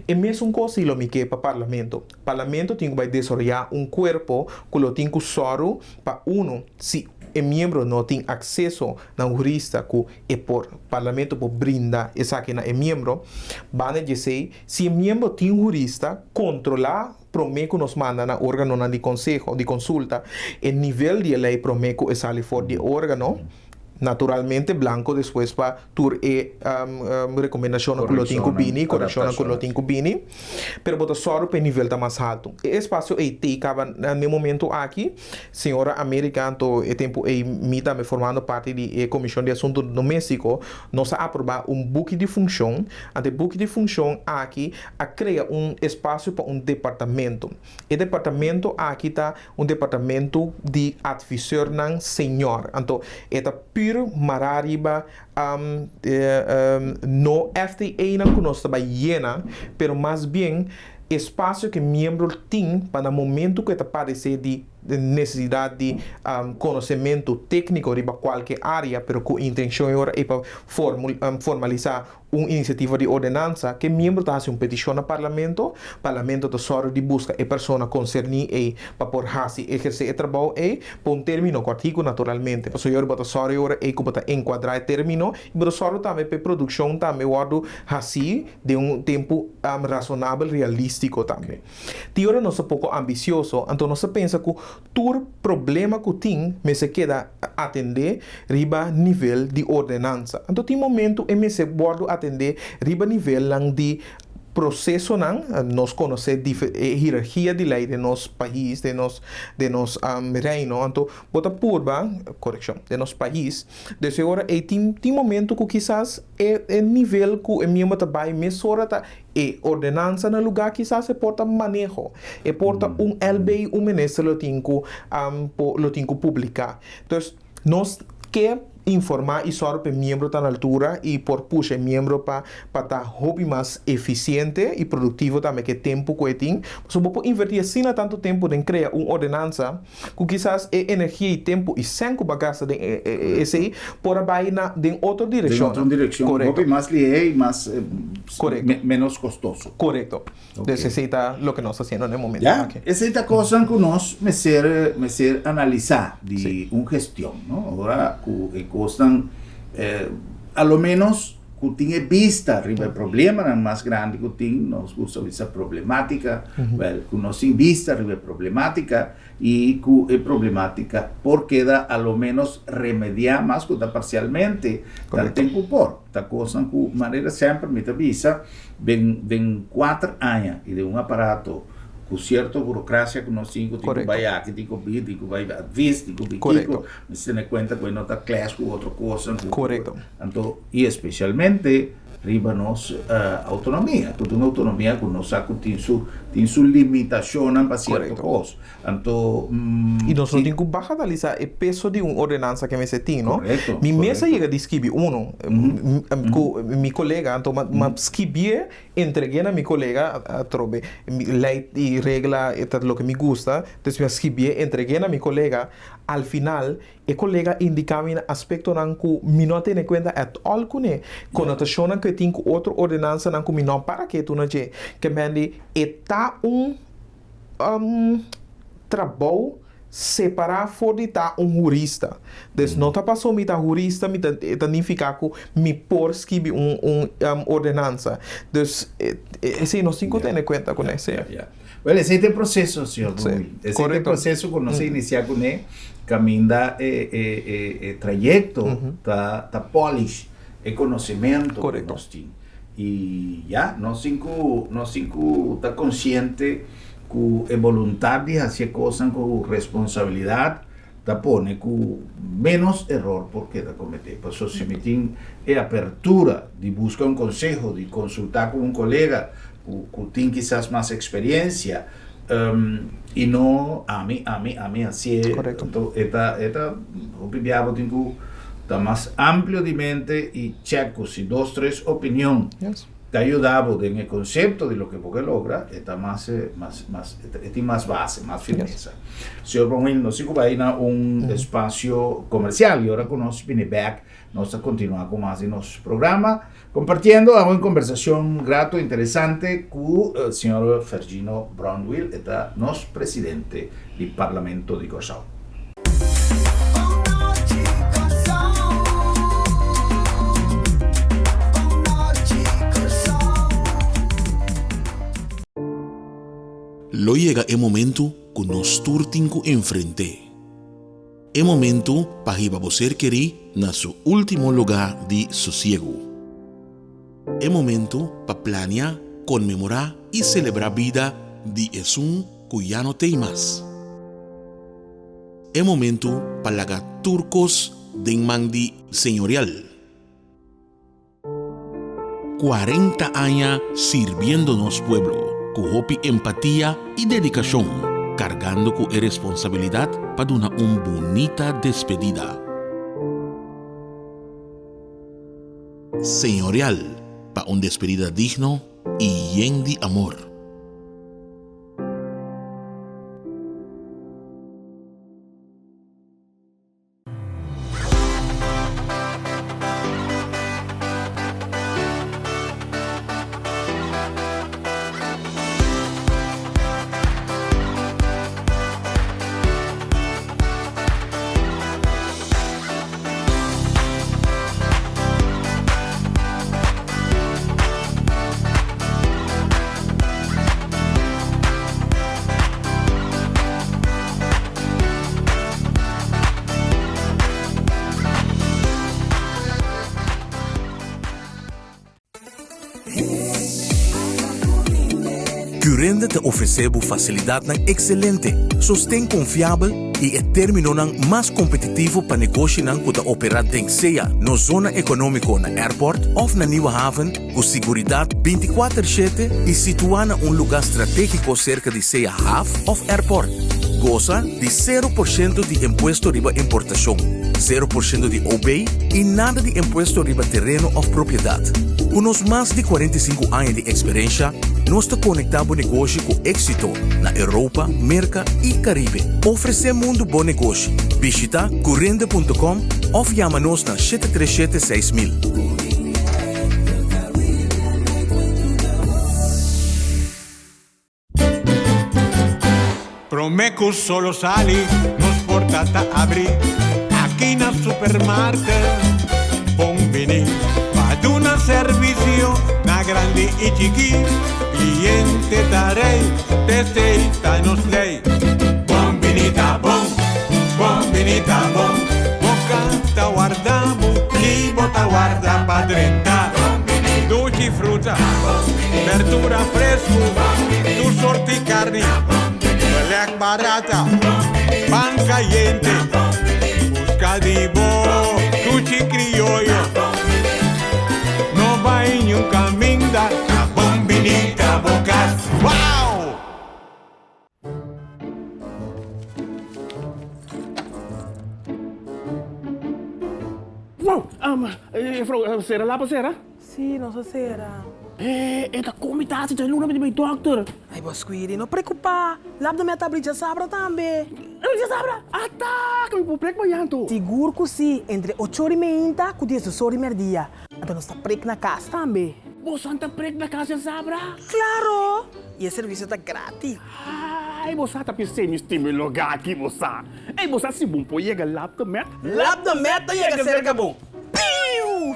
E mesun kos si lo mi ke pa parlamento. Parlamento tin ku bai desaroyá un kuerpo ku lo tin ku sòru pa uno, si e miembro no tin akseso na un hurista ku e por, parlamento por brinda esaki na e miembro. Banda di esei, si e miembro tin un hurista, kontrolá promé ku nos manda na órganonan di konseho, di konsulta, e nivel di e lei promé ku e sali for di e órgano. Naturalmente blanco despues pa tur e recomendacionnan cu lo tin cu bini, correccionnan cu lo tin cu bini, pero bo ta sòru pa e nivel ta mas haltu. E espacio ei t'ei caba n'e momento aki. Señora America anto e tempo ei mi tambe formando parti di e Comision di Asunto Domestico, nos a aproba un buki di funcion, anto e buki di funcion aki a crea un espacio pa un departamento. E departamento aki ta un departamento di adviseurnan señor. Anto e ta pur mará riba no FTAnan ku nos ta bai yena, pero mas bien espasio ku e miembro tin pa na momento ku e ta padesé di. nesesidat di konosementu tékniko riba kualke área, pero ku intenshon e ora ei pa formalisá un inisiativa di ordenansa, ke miembro ta hasi un petishon na Parlamento. Parlamento ta sòru di buska e persona konserní ei pa por hasi ehersé e trabou ei pa un término kòrtiku naturalmente. Pasobra e ora bo ta sòru e ora ei ku bo ta enkuadrá e término i bo ta sòru tambe pa e produkshon tambe wòrdu hasí den un tempu rasonabel, realístiko tambe. Tin ora nos ta poko ambisioso, anto nos ta pensa ku tur problema ku tin mester keda atendé riba nivel di ordenansa. Anto tin momentu e mester wòrdu atendé riba nivelnan di prosesonan, nos konosé e hierarkia di lei den nos pais, den nos den nos reino, anto bo ta purba, korekshon, den nos pais, des e ora ei tin tin momentu ku kisas e e nivel ku e miembro ta bai mesora ta E ordenansa na lugá kisas e por ta maneho, e por ta un LB un minister lo tin ku lo tin ku publiká. Entonces nos ke informá i sòru pa e miembro ta na altura i por pusha e miembro pa pa ta hopi mas efisiente i produktivo tambe ku e tempu ku e tin. Pasobra bo por invertí asina tantu tempu den krea un ordenansa ku kisas e energia i tempu i sèn ku bo a gasta den esei por a bai na den otro direkshon. Den otro direkshon, hopi mas lihé i mas ménos kostoso. Korekto. Dus esei ta loke nos ta hasiendo na e momento aki. Ya, esei ta kosnan ku nos mester mester analisá di un gestion, no? Ora ku e kosnan a lo ménos ku tin e bista riba e problemanan mas grandi ku tin, nos gusta bisa problematica, wèl, ku nos tin bista riba e problematica i ku e problematica por keda a lo menos remediá mas ku ta parsialmente, tanten ku por. Ta kosnan ku manera semper mi ta bisa, den den kuater aña i den un aparato ku sierto burokrasia ku nos tin ku tin ku bai aki, tin ku bin, tin ku bai advis, tin ku bin kiko, mester tene kuenta ku e no ta clash ku otro kosnan ku Anto, i especialmente riba nos autonomia, ku ta un autonomia ku nos sa ku tin su tin su limitacionnan pa cierto cos. Anto, I nos no tin ku bagatalisá e peso di un ordenansa ke mester tin, no? Mi mes a yega di skibi uno ku mi kolega, anto m'a skibié, entreg'é na mi kolega atrobe. Lei i regla e ta loke mi gusta, entonces mi a skibié, entreg'é na mi kolega. Al final E kolega indiká mi na aspektonan ku mi no a tene kuenta at all kuné, konotashonnan ku e tin ku otro ordenansanan ku mi no a para ketu na dje. Ke men di e ta un trabou separá for di ta un hurista. Dus no ta paso mi ta hurista mi ta e ta nifiká ku mi por skibi un un ordenansa. Dus esei nos tin ku tene kuenta kuné, sí. Wel, esei ta e proseso, señor Brunil. Esei ta e proseso ku nos a inisiá kuné, kaminda e e e e trayekto ta ta polish e konosementu ku nos tin. I ya, nos tin ku nos tin ku ta konsiente ku e boluntat di hasi e kosnan ku responsabilidat ta pone ku ménos eror por keda kometé. Pasobra si mi tin e apertura di buska un konseho, di konsultá ku un kolega ku ku tin kisas mas eksperensia, i no ami, ami, ami hasié, anto e ta e ta hopi bia bo tin ku ta mas amplio di mente i chèk ku si dos tres opinion ta yuda bo den e konsepto di loke bo ke logra, e ta mas mas mas e tin mas base, mas firmesa. Señor Bronwyn, nos tin ku bai na un espasio komersial i ora ku nos bini bèk nos ta kontinuá ku mas di nos programa, kompartiendo awe un kombersashon grato, interesante ku señor Fergino Brownwill, e ta nos presidente di Parlamento di Kòrsou. Lo yega e momentu ku nos tur tin ku enfrent'é. E momentu pa hiba bo ser kerí na su último lugá di sosiegu. E momentu pa plania, konmemorá i selebrá bida di esun ku ya no t'ei mas. E momentu pa laga tur kos den man di Señorial. 40 aña sirbiendo nos pueblo ku hopi empatia i dedikashon, kargando ku e responsabilidat pa duna un bunita despedida. Señorial pa un despedida digno i yen di amor. Curinde ta ofresé bo fasilidatnan ekselente, sosten konfiabel i e términonan mas kompetitivo pa negoshinan ku ta operá den sea nos zona ekonómiko na Airport òf na Nieuwe Haven ku siguridat bintikuater shete i situá na un lugá stratégiko serka di sea haf òf airport. Gosa di sero por shento di impuesto riba importashon, sero por shento di OB i nada di impuesto riba tereno òf propiedat. Ku nos mas di 45 aña di eksperensha, nos ta konektá bo negoshi ku éksito na Europa, Merka i Karibe. Ofresé mundu bo negoshi. Bishitá curinde punto com òf yama nos na 737 6000. Prome cu solo sali, nos porta ta abri aki na Supermarket. Bon bini pa duna servicio na grandi y chiki. Cliente ta rey, t'esey ta nos ley. Bon bini ta bon, bon bini ta bon. Bo canta warda bo y bo ta warda pa drenta. Dushi fruta, berdura fresku, tur sorti karni, belèk barata, pan kayente, buska di bo dushi krioyo. No bai niun kaminda, ta bon bini ta bo kas. Wow! Wow! Juffrouw, sera lapa sera? Sí, nos a sera. E ta con mi tasi dje luna mi di bay dokter. Ay, bo Squiri, no preocupa. Lap de mi a ta abri djasabra tambe. Djasabra? Ata! Cu mi por prek mañan anto? Sigur cu sí, entre ocho ora y meinta cu diesdos ora y merdia. Anto nos ta prek na cas tambe. Bosan ta prek na cas djasabra? Claro! Y e servicio ta gratis. Ay, bo sa ta pis'é mi stima e lugá aki, bo sa. Ey, bo sa si bon por yega Lab de Met? Lab de Met ta yega serka bo. Piu!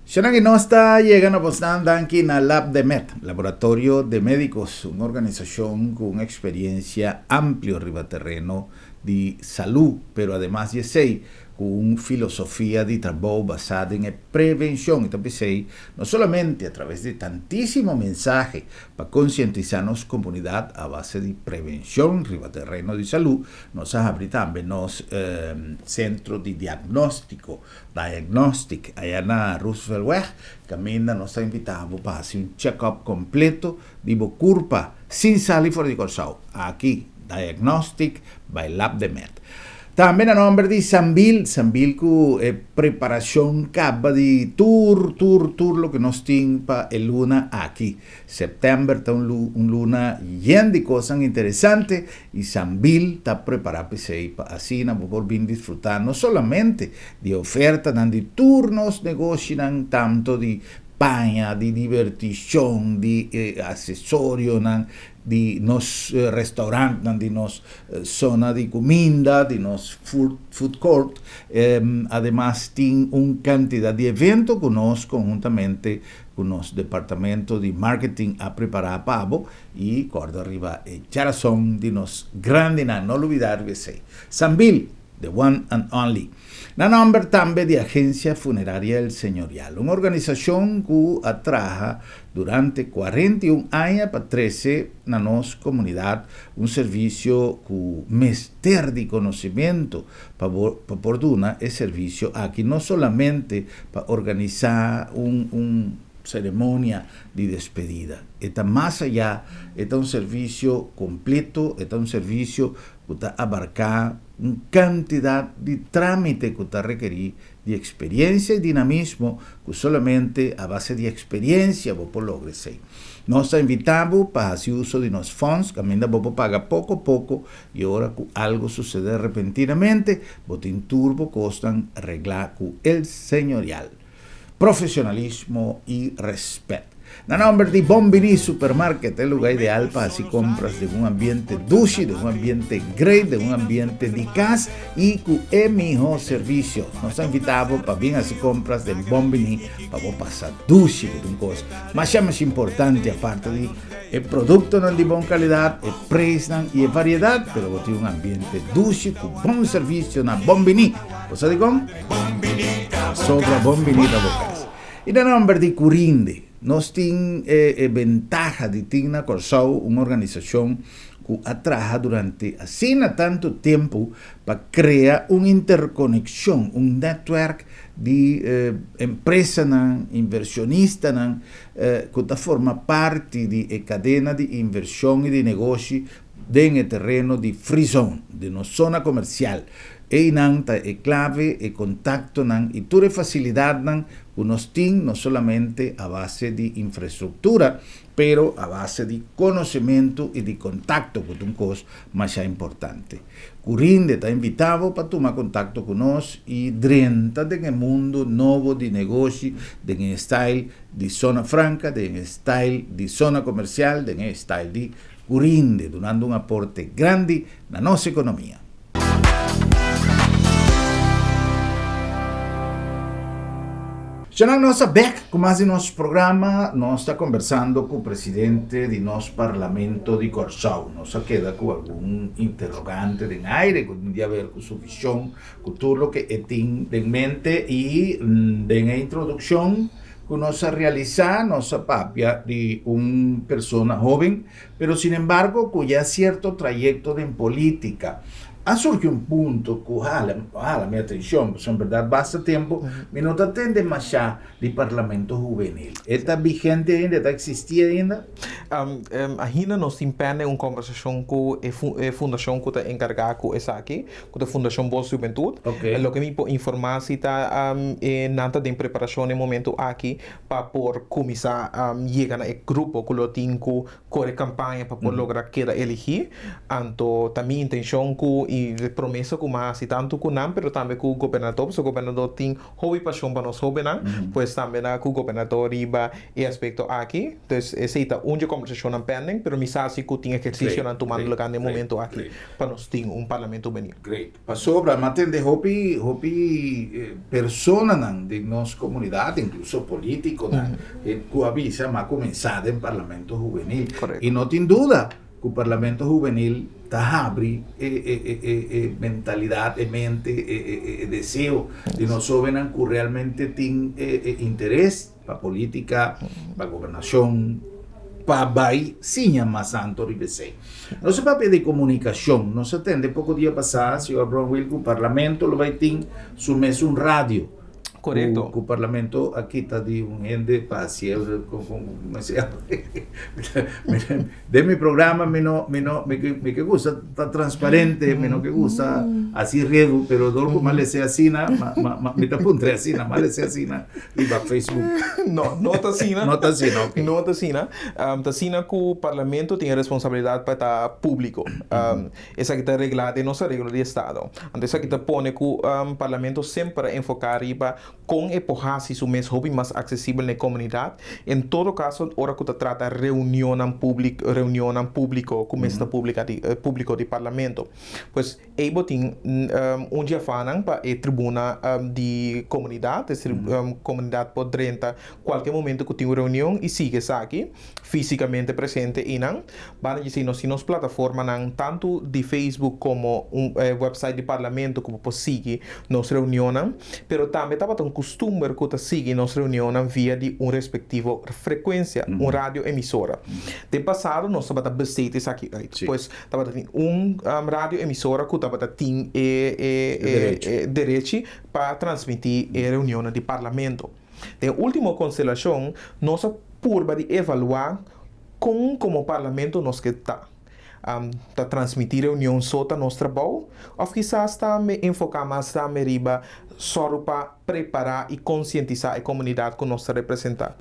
Shona ki nos ta yega na bosnan danki na Lab de Med, Laboratorio de Medicos, un organisashon ku un eksperiencia amplio riba tereno di salú, pero ademas di esei ku un filosofia di trabou basá den e prevenshon i ta p'esei no solamente a traves di tantísimo mensahe pa konsientisá nos komunidat a base di prevenshon riba tereno di salú, nos a habri tambe nos sentro di diagnóstiko, diagnostic, aya na Rooseveltweg, kaminda nos ta invitá bo pa hasi un check-up kompleto di bo kurpa sin sali for di Kòrsou. Aki, Diagnostic by Labdemed. Tambe na nomber di Sambil, Sambil ku e preparashon kaba di tur, tur, tur loke nos tin pa e luna aki. Sèptèmber ta un un luna yen di kosnan interesante i Sambil ta prepará p'esei pa asina bo por bin disfrutá no solamente di e ofertanan di tur nos negoshinan, tanto di paña, di divertishon, di asesorionan, di nos restaurantnan, di nos zona di kuminda, di nos food court. Ademas tin un kantidat di evento ku nos konhuntamente ku nos departamento di marketing a prepará pa bo i kòrda riba e djarason di nos grandinan, no lubidá riba esei. Sambil, the one and only. Na nòmber tambe di Agencia Funeraria El Señorial, un organisashon ku a traha durante 41 aña pa trese na nos komunidat un servisio ku mester di konosementu pa bo pa por duna e servisio aki, no solamente pa organisá un un seremonia di despedida. E ta mas ayá, e ta un servisio kompleto, e ta un servisio ku ta abarká un kantidat di trámite ku ta rekerí di eksperiensia i dinamismo ku solamente a base di eksperiensia bo por logra esei. Nos ta invitá bo pa hasi uso di nos fòns kaminda bo por paga poko poko i ora ku algu susedé repentinamente bo tin tur bo kosnan reglá ku El Señorial. Profesionalismo i rèspèt. Na nomber di Bon Bini Supermarket, e lugar ideal pa haci compras den un ambiente dushi, den un ambiente great, den un ambiente di cas y cu e miho servicio. Nos ta invita bo pa bin haci compras den Bon Bini pa bo pasa dushi cu un cos masha masha importante aparte di e productonan di bon calidad, e prijsnan y e variedad, pero bo tin un ambiente dushi cu bon servicio na Bon Bini. Bo sa dicon? Pasobra Bon Bini ta bo cas. I na nòmber di Curinde, nos tin e bentaha di tin na Kòrsou un organisashon ku a traha durante asina tantu tempu pa krea un interkonekshon, un nètwèrk di empresanan, invershonistanan ku ta forma parti di e kadena di invershon i di negoshi den e tereno di Free Zone, di nos zona komersial. Einan ta e klave, e kontaktonan i tur e fasilidatnan ku nos tin no solamente a base di infrastruktura, pero a base di konosementu i di kontakto ku ta un kos masha importante. Curinde ta invitá bo pa tuma kontakto ku nos i drenta den e mundu nobo di negoshi den e style di zona franka, den e style di zona komersial, den e style di Curinde, dunando un aporte grandi na nos economia. Shanan nos ta bek cu mas di nos programa. Nos ta conversando cu presidente di nos Parlamento di Corsou. Nos a keda cu algun interrogante den aire cu tin di haber cu su vision, cu tur loke e tin den mente y den e introduccion cu nos a realisa, nos a papia di un persona hoben, pero sin embargo cu ya cierto trayecto den politica. A surgi un punto cu hala, hala mi atencion, pasobra en berdad basta tempo mi no ta tende masha di Parlamento Hubenil. E ta vigente ainda? E ta existi ainda? Ainda nos tin pende un conversacion cu e fundacion cu ta encarga cu esaki, Ku ta Fundashon Bos Hubentut. Loke mi por informá si ta e nan ta den preparashon na e momentu aki pa por kuminsá yega na e grupo ku lo tin ku kore kampaña pa por logra keda eligí. Anto ta mi intenshon ku i promesa ku mi a hasi tantu ku nan pero tambe ku gobernador pasobra gobernador tin hopi pashon pa nos hóbennan, pues tambe na ku gobernador riba e aspekto aki. Dus esei ta un dje kòmbersashonnan pending, pero mi sa si ku tin ehersisionan tumando lugá na e momento aki pa nos tin un parlamento hubenil. Great. Pasobra mi a tende hopi hopi personanan den nos komunidat, inkluso politikonan, ku a bisa mi a kuminsá den parlamento hubenil. I no tin duda Ku Parlamento Hubenil ta habri e e mentalidat, e mente, e deseo di nos hóbennan ku realmente tin e interes pa polítika, pa gobernashon, pa bai siña mas anto riba esei. Nos a papia di komunikashon, nos a tende poko dia pasá, señor Bronwil, ku Parlamento lo bai tin su mesun radio. Korekto. Ku parlamento a kita di un hende pa hasié Den mi programa mi no mi no mi ke mi ke gusta ta transparente, mi no ke gusta hasi redu, pero dor ku mi a lese asina ma ma ma mi ta puntra asina, mi a lese asina riba Facebook. No, no ta asina. No ta asina, ok. No ta asina. Ta asina ku parlamento tin e responsabilidat pa ta públiko. Esaki ta reglá den nos areglo di estado. Anto esaki ta pone ku Parlamento semper a enfoká riba kon e por hasi su mes hopi mas aksesibel na e komunidat. En todo kaso ora ku ta trata reunionnan públik reunionnan públiko ku mester ta públika di públiko di Parlamento. Pues ei bo tin un dje afanan pa e tribuna di komunidat, es komunidat por drenta kualke momento ku tin un reunion i sigui esaki. físikamente presente einan. Banda dje esei nos tin nos plataformanan tantu di Facebook komo un website di Parlamento ku bo por sigui nos reunionnan. Pero tambe tabata un kustumber ku ta sigui nos reunionnan via di un respektivo frekuensia, un radio emisora. Den pasado nos tabata besteed esaki uit. Pues tabata tin un radio emisora ku tabata tin e derechi pa transmití e reunionnan di Parlamento. Den último konstelashon nos a purba di evaluá kon komo Parlamento nos ke ta. Ta transmití reunion so ta nos trabou? Òf kisas tambe enfoká mas tambe riba sòru pa prepará i konsientisá e komunidat ku nos ta representá?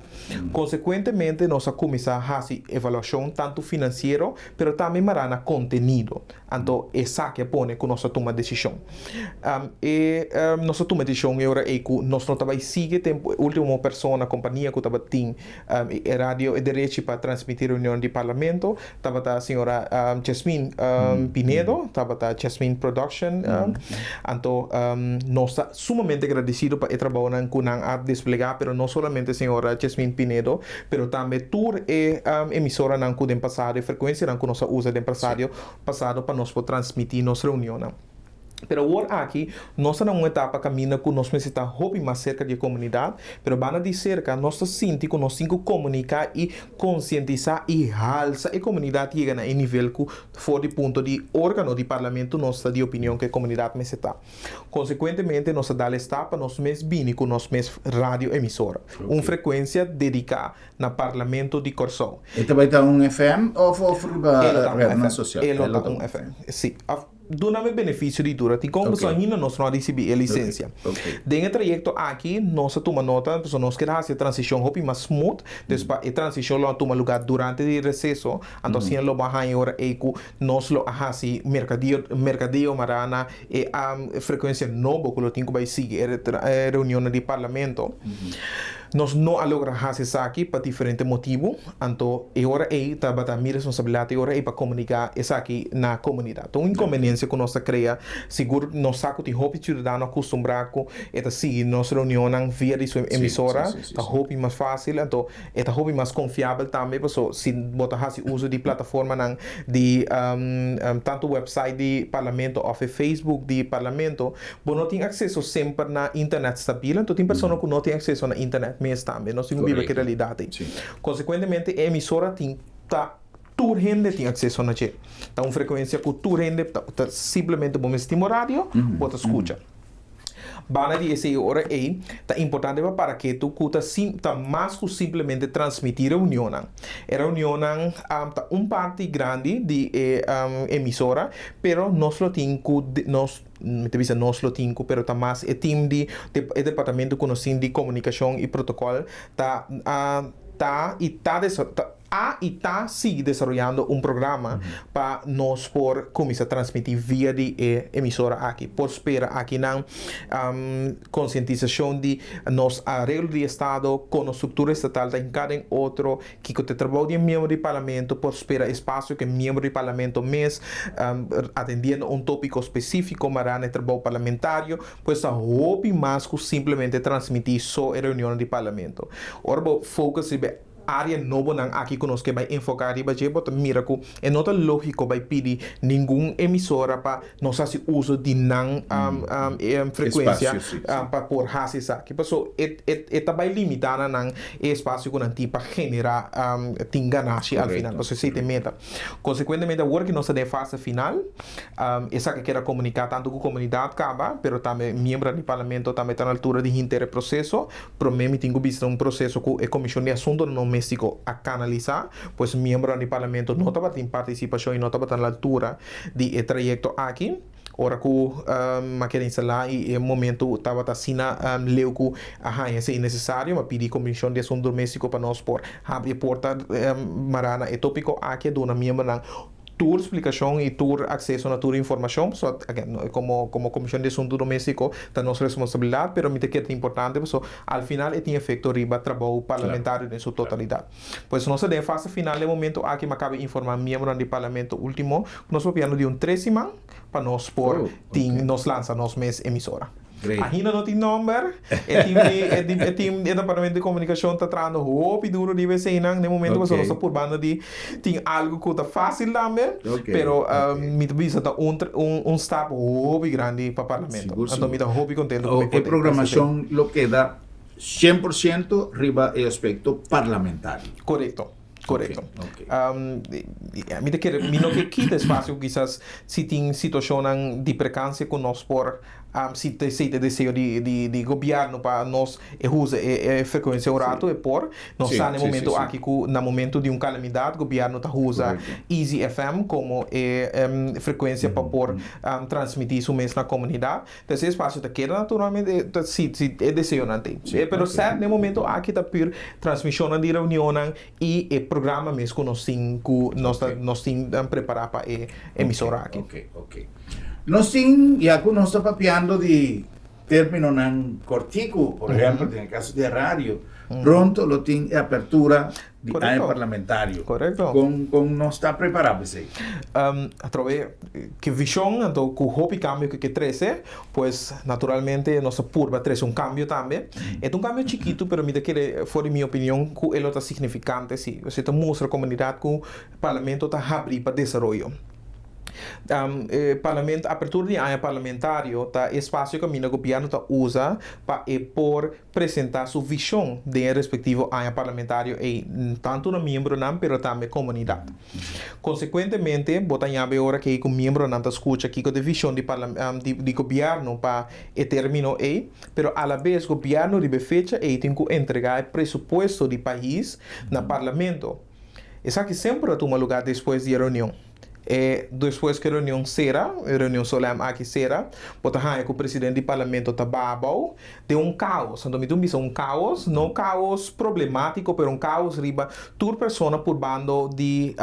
Konsekuentemente nos a kuminsá hasi evaluashon tantu finansiero pero tambe mará na kontenido. Anto esaki a pone ku nos a tuma desishon. E nos a tuma desishon e ora ei ku nos no ta bai sigui e tempu e último persona, kompania ku tabatin e radio e derechi pa transmití reunion di parlamento tabata señora Jasmine Pinedo, tabata Jasmine Production. Anto nos ta sumamente gradesido pa e trabounan ku nan a desplegá, pero no solamente señora Jasmine Pinedo, pero tambe tur e emisoranan ku den pasado, e frekuensianan ku nos a usa den pasado pasado pa nos por transmití nos reunionnan. Pero awor aki nos ta na un etapa kaminda ku nos mester ta hopi mas serka di e komunidat, pero banda di serka nos ta sinti ku nos tin ku komuniká i konsientisá i halsa e komunidat yega na e nivel ku for di punto di órgano di parlamento nos ta di opinion ku e komunidat mester ta. Konsekuentemente nos ta dal e stap pa nos mes bini ku nos mes radio emisora, un frekuensia dediká na Parlamento di Kòrsou. E ta bai ta un FM òf òf riba rednan sosial? E lo ta un FM, si. Duna mi benefisio di duda tin kon pasobra ainda nos no a risibí e lisensia. Den e trayekto aki nos a tuma nota pasobra nos kier hasi e transishon hopi mas smooth, dus pa e transishon lo a tuma lugá durante di reseso, anto asina lo bo a haña e ora ei ku nos lo a hasi merkadeo merkadeo mará na e frekuensia nobo ku lo tin ku bai sigui e reunionnan di parlamento. Nos no a logra hasi esaki pa diferente motibu, anto e ora ei tabata mi responsabilidat e ora ei pa komuniká esaki na komunidat. Ta un inkonbeniensia ku nos ta krea, sigur nos sa ku tin hopi siudadano akustumbrá ku e ta sigui nos reunionnan via di su emisora, ta hopi mas fásil, anto e ta hopi mas konfiabel tambe paso si bo ta hasi uso di plataformanan di tantu website di parlamento òf e Facebook di parlamento, Bo no tin akseso semper na internet stabil, anto tin persona ku no tin akseso na internet mes tambe. Nos tin ku biba ku e realidat ei. Konsekuentemente e emisora tin ta tur hende tin akseso na dje. Ta un frekuensia ku tur hende ta ta simplemente bo mester tin bo radio, bo ta skucha. Banda di esei e ora ei ta importante pa para ketu ku ta sim ta mas ku simplemente transmití reunionnan. E reunionnan ta un parti grandi di e emisora, pero nos lo tin ku nos Mi ta bisa nos lo tin ku, pero ta mas e team di e departamento ku nos tin di komunikashon i protokòl ta ta i ta a i ta sigui desaroyando un programa pa nos por kuminsá transmití via di e emisora aki. Por spera akinan konsientisashon di nos areglo di estado, kon nos struktura estatal ta hinká den otro, Kiko ta e trabou di e miembro di parlamento por spera espasio ku e miembro di parlamento mes atendiendo un topiko spesifiko mará na e trabou parlamentario, pues ta hopi mas ku simplemente transmití so e reunionnan di parlamento. Ora bo focus riba e área nobonan aki ku nos ke bai enfoká riba dje bo ta mira ku e no ta lógiko bai pidi ningun emisora pa nos hasi uso di nan frekuensia pa por hasi esaki. Paso e ta bai limitá na nan e espasio ku nan tin pa generá tin ganashi al final. Paso esei ta e meta. Konsekuentemente awor ku nos ta den e fase final, esaki keda komuniká tantu ku komunidat kaba, pero tambe miembronan di parlamento tambe ta na altura di henter e proseso. Promé mi tin ku bisa un proseso ku e Komishon di Asuntonan Doméstiko a kanalisá, pues miembronan di parlamento no tabatin partisipashon i no tabata na altura di e trayekto aki. Ora ku a keda instalá i e momentu tabata asina leu ku a haña esei nesesario, mi a pidi Komishon di Asuntu Doméstiko pa nos por habri e porta mará na e tópiko aki a duna miembronan tur splikashon i tur akseso na tur informashon. Pasobra again, komo komo Komishon di Asuntu Doméstiko ta nos responsabilidat, pero mi ta kere ta importante pasobra al final e tin efekto riba trabou parlamentario den su totalidat. Pues nos ta den e fase final den momento aki mi a kaba informa miembronan di parlamento ultimo ku nos papiando di un tres siman pa nos por tin nos lansa nos mes emisora. Ainda no tin nomber, e team di e team e team di e departamento di komunikashon ta trahando hopi duro riba eseinan den momento pasobra nos ta purbando di tin algu ku ta fásil tambe pero mi ta bisa ta un un stap hopi grandi pa parlamento. Anto mi ta hopi kontento ku mi por E programashon lo keda 100% riba e aspecto parlamentario. Corecto, corecto. Okay, okay. Mi ta kere, mi no ke kita espacio kisas si tin situacionnan di precancia cu nos por Si ta esei ta e deseo di gobièrnu pa nos e usa e frekuensia un ratu e por. Nos sa na e momento aki ku na momento di un kalamidat gobièrnu ta usa Easy FM komo e frekuensia pa por transmití su mes na komunidat. Entonces e espasio ta keda naturalmente si e deseonan tin. Pero sèt na e momento aki ta pur transmishonnan di reunionnan i e programa mes ku nos tin ku nos ta nos tin prepará pa e emisora aki. Ok, ok. Nos tin, ya ku nos ta papiando di términonan kòrtiku, por ehèmpel den e kaso di e radio, pronto lo tin e apertura di aña parlamentario. Korekto. Kon kon nos ta prepará pa esei? Atrobe ke vishon anto ku hopi kambio ku ke trese, pues naturalmente nos ta purba trese un kambio tambe. E ta un kambio chikitu pero mi ta kere for di mi opinion ku e lo ta signifikante si. Esei ta mustra komunidat ku parlamento ta habrí pa desaroyo. E parlamento, apertura di aña parlamentario ta e spasio kaminda gobièrnu ta usa pa e por presentá su vishon den e respektivo aña parlamentario ei, tantu na miembronan pero tambe komunidat. Konsekuentemente, bo ta ñabe e ora kei ku miembronan ta skucha kiko ta e vishon di di gobièrnu pa e término ei, pero alabes gobièrnu riba e fecha ei tin ku entregá e presupuesto di pais na parlamento. Esaki semper a tuma lugá despues di e reunion. E despues ku e reunion sera, e reunion solèm aki sera, bo ta haña ku presidente di parlamento ta baha abou den un kaos. Anto mi ta bisa un kaos, no kaos problemátiko, pero un kaos riba tur persona purbando di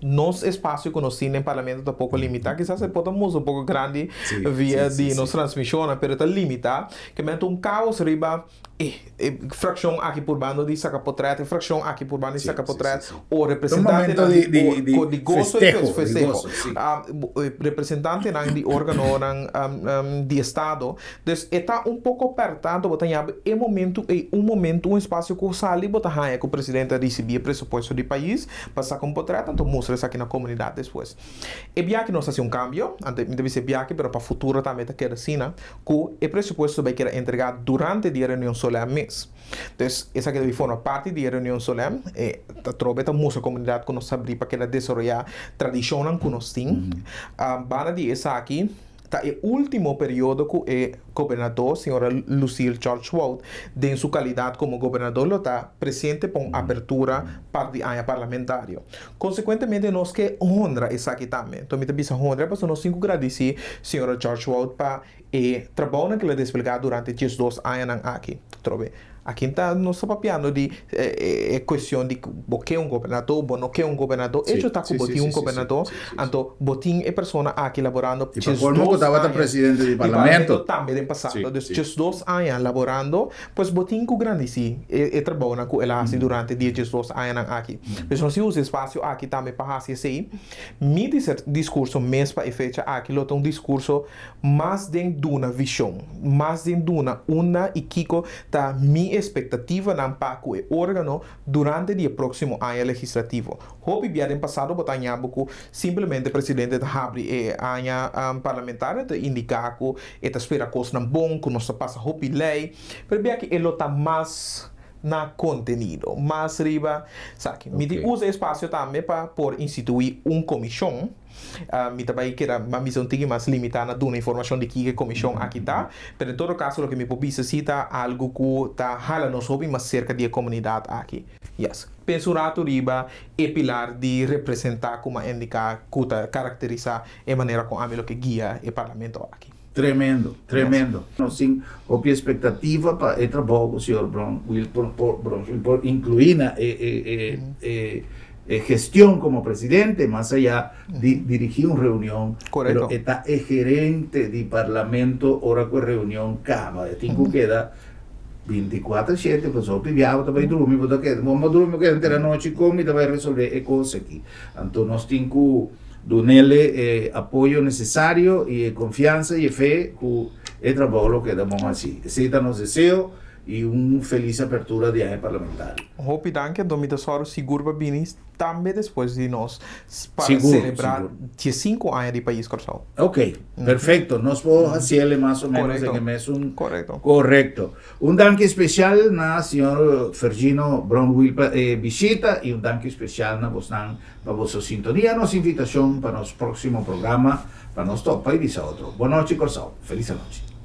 nos espasio ku nos tin den parlamento ta poko limitá. Kisas e por ta mustra un poko grandi via di nos transmishonnan, pero e ta limitá. Ke mester un kaos riba. E frakshon aki purbando di saka potret, e frakshon aki purbando di saka potret, o representantenan di goso i festeho, representantenan di organonan di estado. Dus e ta un poko pèrta, anto bo ta yaba e momentu ei un momentu, un espasio ku sali bo ta haña ku presidente a risibí e presupuesto di pais pa saka un potret, anto mustra esaki na komunidat despues. E biaha nos hasi un kambio, anto mi ta bisa e biaha pero pa futuro tambe ta keda asina, ku e presupuesto bai keda entregá durante di e reunion solèm mes. Dus esaki ta bai forma parti di e reunion solèm, e ta trobe ta mustra komunidat ku nos sabrí pa keda desaroyá tradishonnan ku nos tin. Banda di esaki ta e último periodo ku e gobernador, señora Lucille George Wout, den su kalidat komo gobernador lo ta presente pa un apertura parti di aña parlamentario. Konsekuentemente nos ke honra esaki tambe. Enton mi ta bisa honra pasobra nos tin ku gradisí señora George Wout pa e trabounan ku el a desplegá durante diesdos añanan aki. Atrobe, aki ta nos ta papiando di e kuestion di bo ke un gobernadó, bo no ke un gobernadó. Echo ta ku bo tin un gobernadó, anto bo tin e persona aki laborando diesdos aña di parlamento tambe den pasado. Dus diesdos aña laborando. Pues bo tin ku grandisí e trabounan ku el a hasi durante di e diesdos añanan aki. Pues nos tin usa e spasio aki tambe pa hasi esei. Mi diskurso mes pa e fecha aki lo ta un diskurso mas den duna vishon, mas den duna unda i kiko ta mi espektativanan pa ku e órgano durante di e próksimo aña legislativo. Hopi bia den pasado bo ta haña bo ku simplemente presidente ta habri e aña parlamentario ta indiká ku e ta spera kosnan bon, ku nos ta pasa hopi lei, pero bia ki e lo ta mas na kontenido, mas riba esaki. Mi tin usa e espasio tambe pa por instituí un komishon. Mi ta bai keda mas bisa un tiki mas limitá na duna informashon di kiko e komishon aki ta, pero en todo kaso loke mi por bisa si ta algu ku ta hala nos hopi mas serka di e komunidat aki. Yes. Pensa un ratu riba e pilar di representá ku m'a indiká ku ta karakterisá e manera kon ami lo ke guia e parlamento aki. Tremendo, tremendo. Nos tin hopi espektativa pa e trabou ku señor Bronwil por por inkluí na e e e gestion komo presidente, mas ayá di dirigí un reunion, pero e ta e gerente di parlamento ora ku e reunion kaba. E tin ku keda Binticuater shete, pasobra hopi biaha bo ta bai drumi, bo ta keda, bo no drumi bo keda henter anochi, kon mi ta bai resolve e kos aki? Anto nos tin ku dunele e apoyo nesesario i e konfiansa i e fe ku e trabou lo keda bon hasi. Esei ta nos deseo. I un felis apertura di aña parlamentario. Hopi danki anto mi ta sòru sigur pa bini tambe despues di nos pa selebrá diesinku aña di pais Kòrsou. Ok, perfecto. Nos por hasiele mas o menos den e mesun. Korekto. Korekto. Un danki spesial na señor Fergino Brownwill pa e bishita i un danki spesial na bosnan pa boso sintonia. Nos invitashon pa nos próksimo programa pa nos topa i bisa otro. Bon nochi Kòrsou. Felis anochi.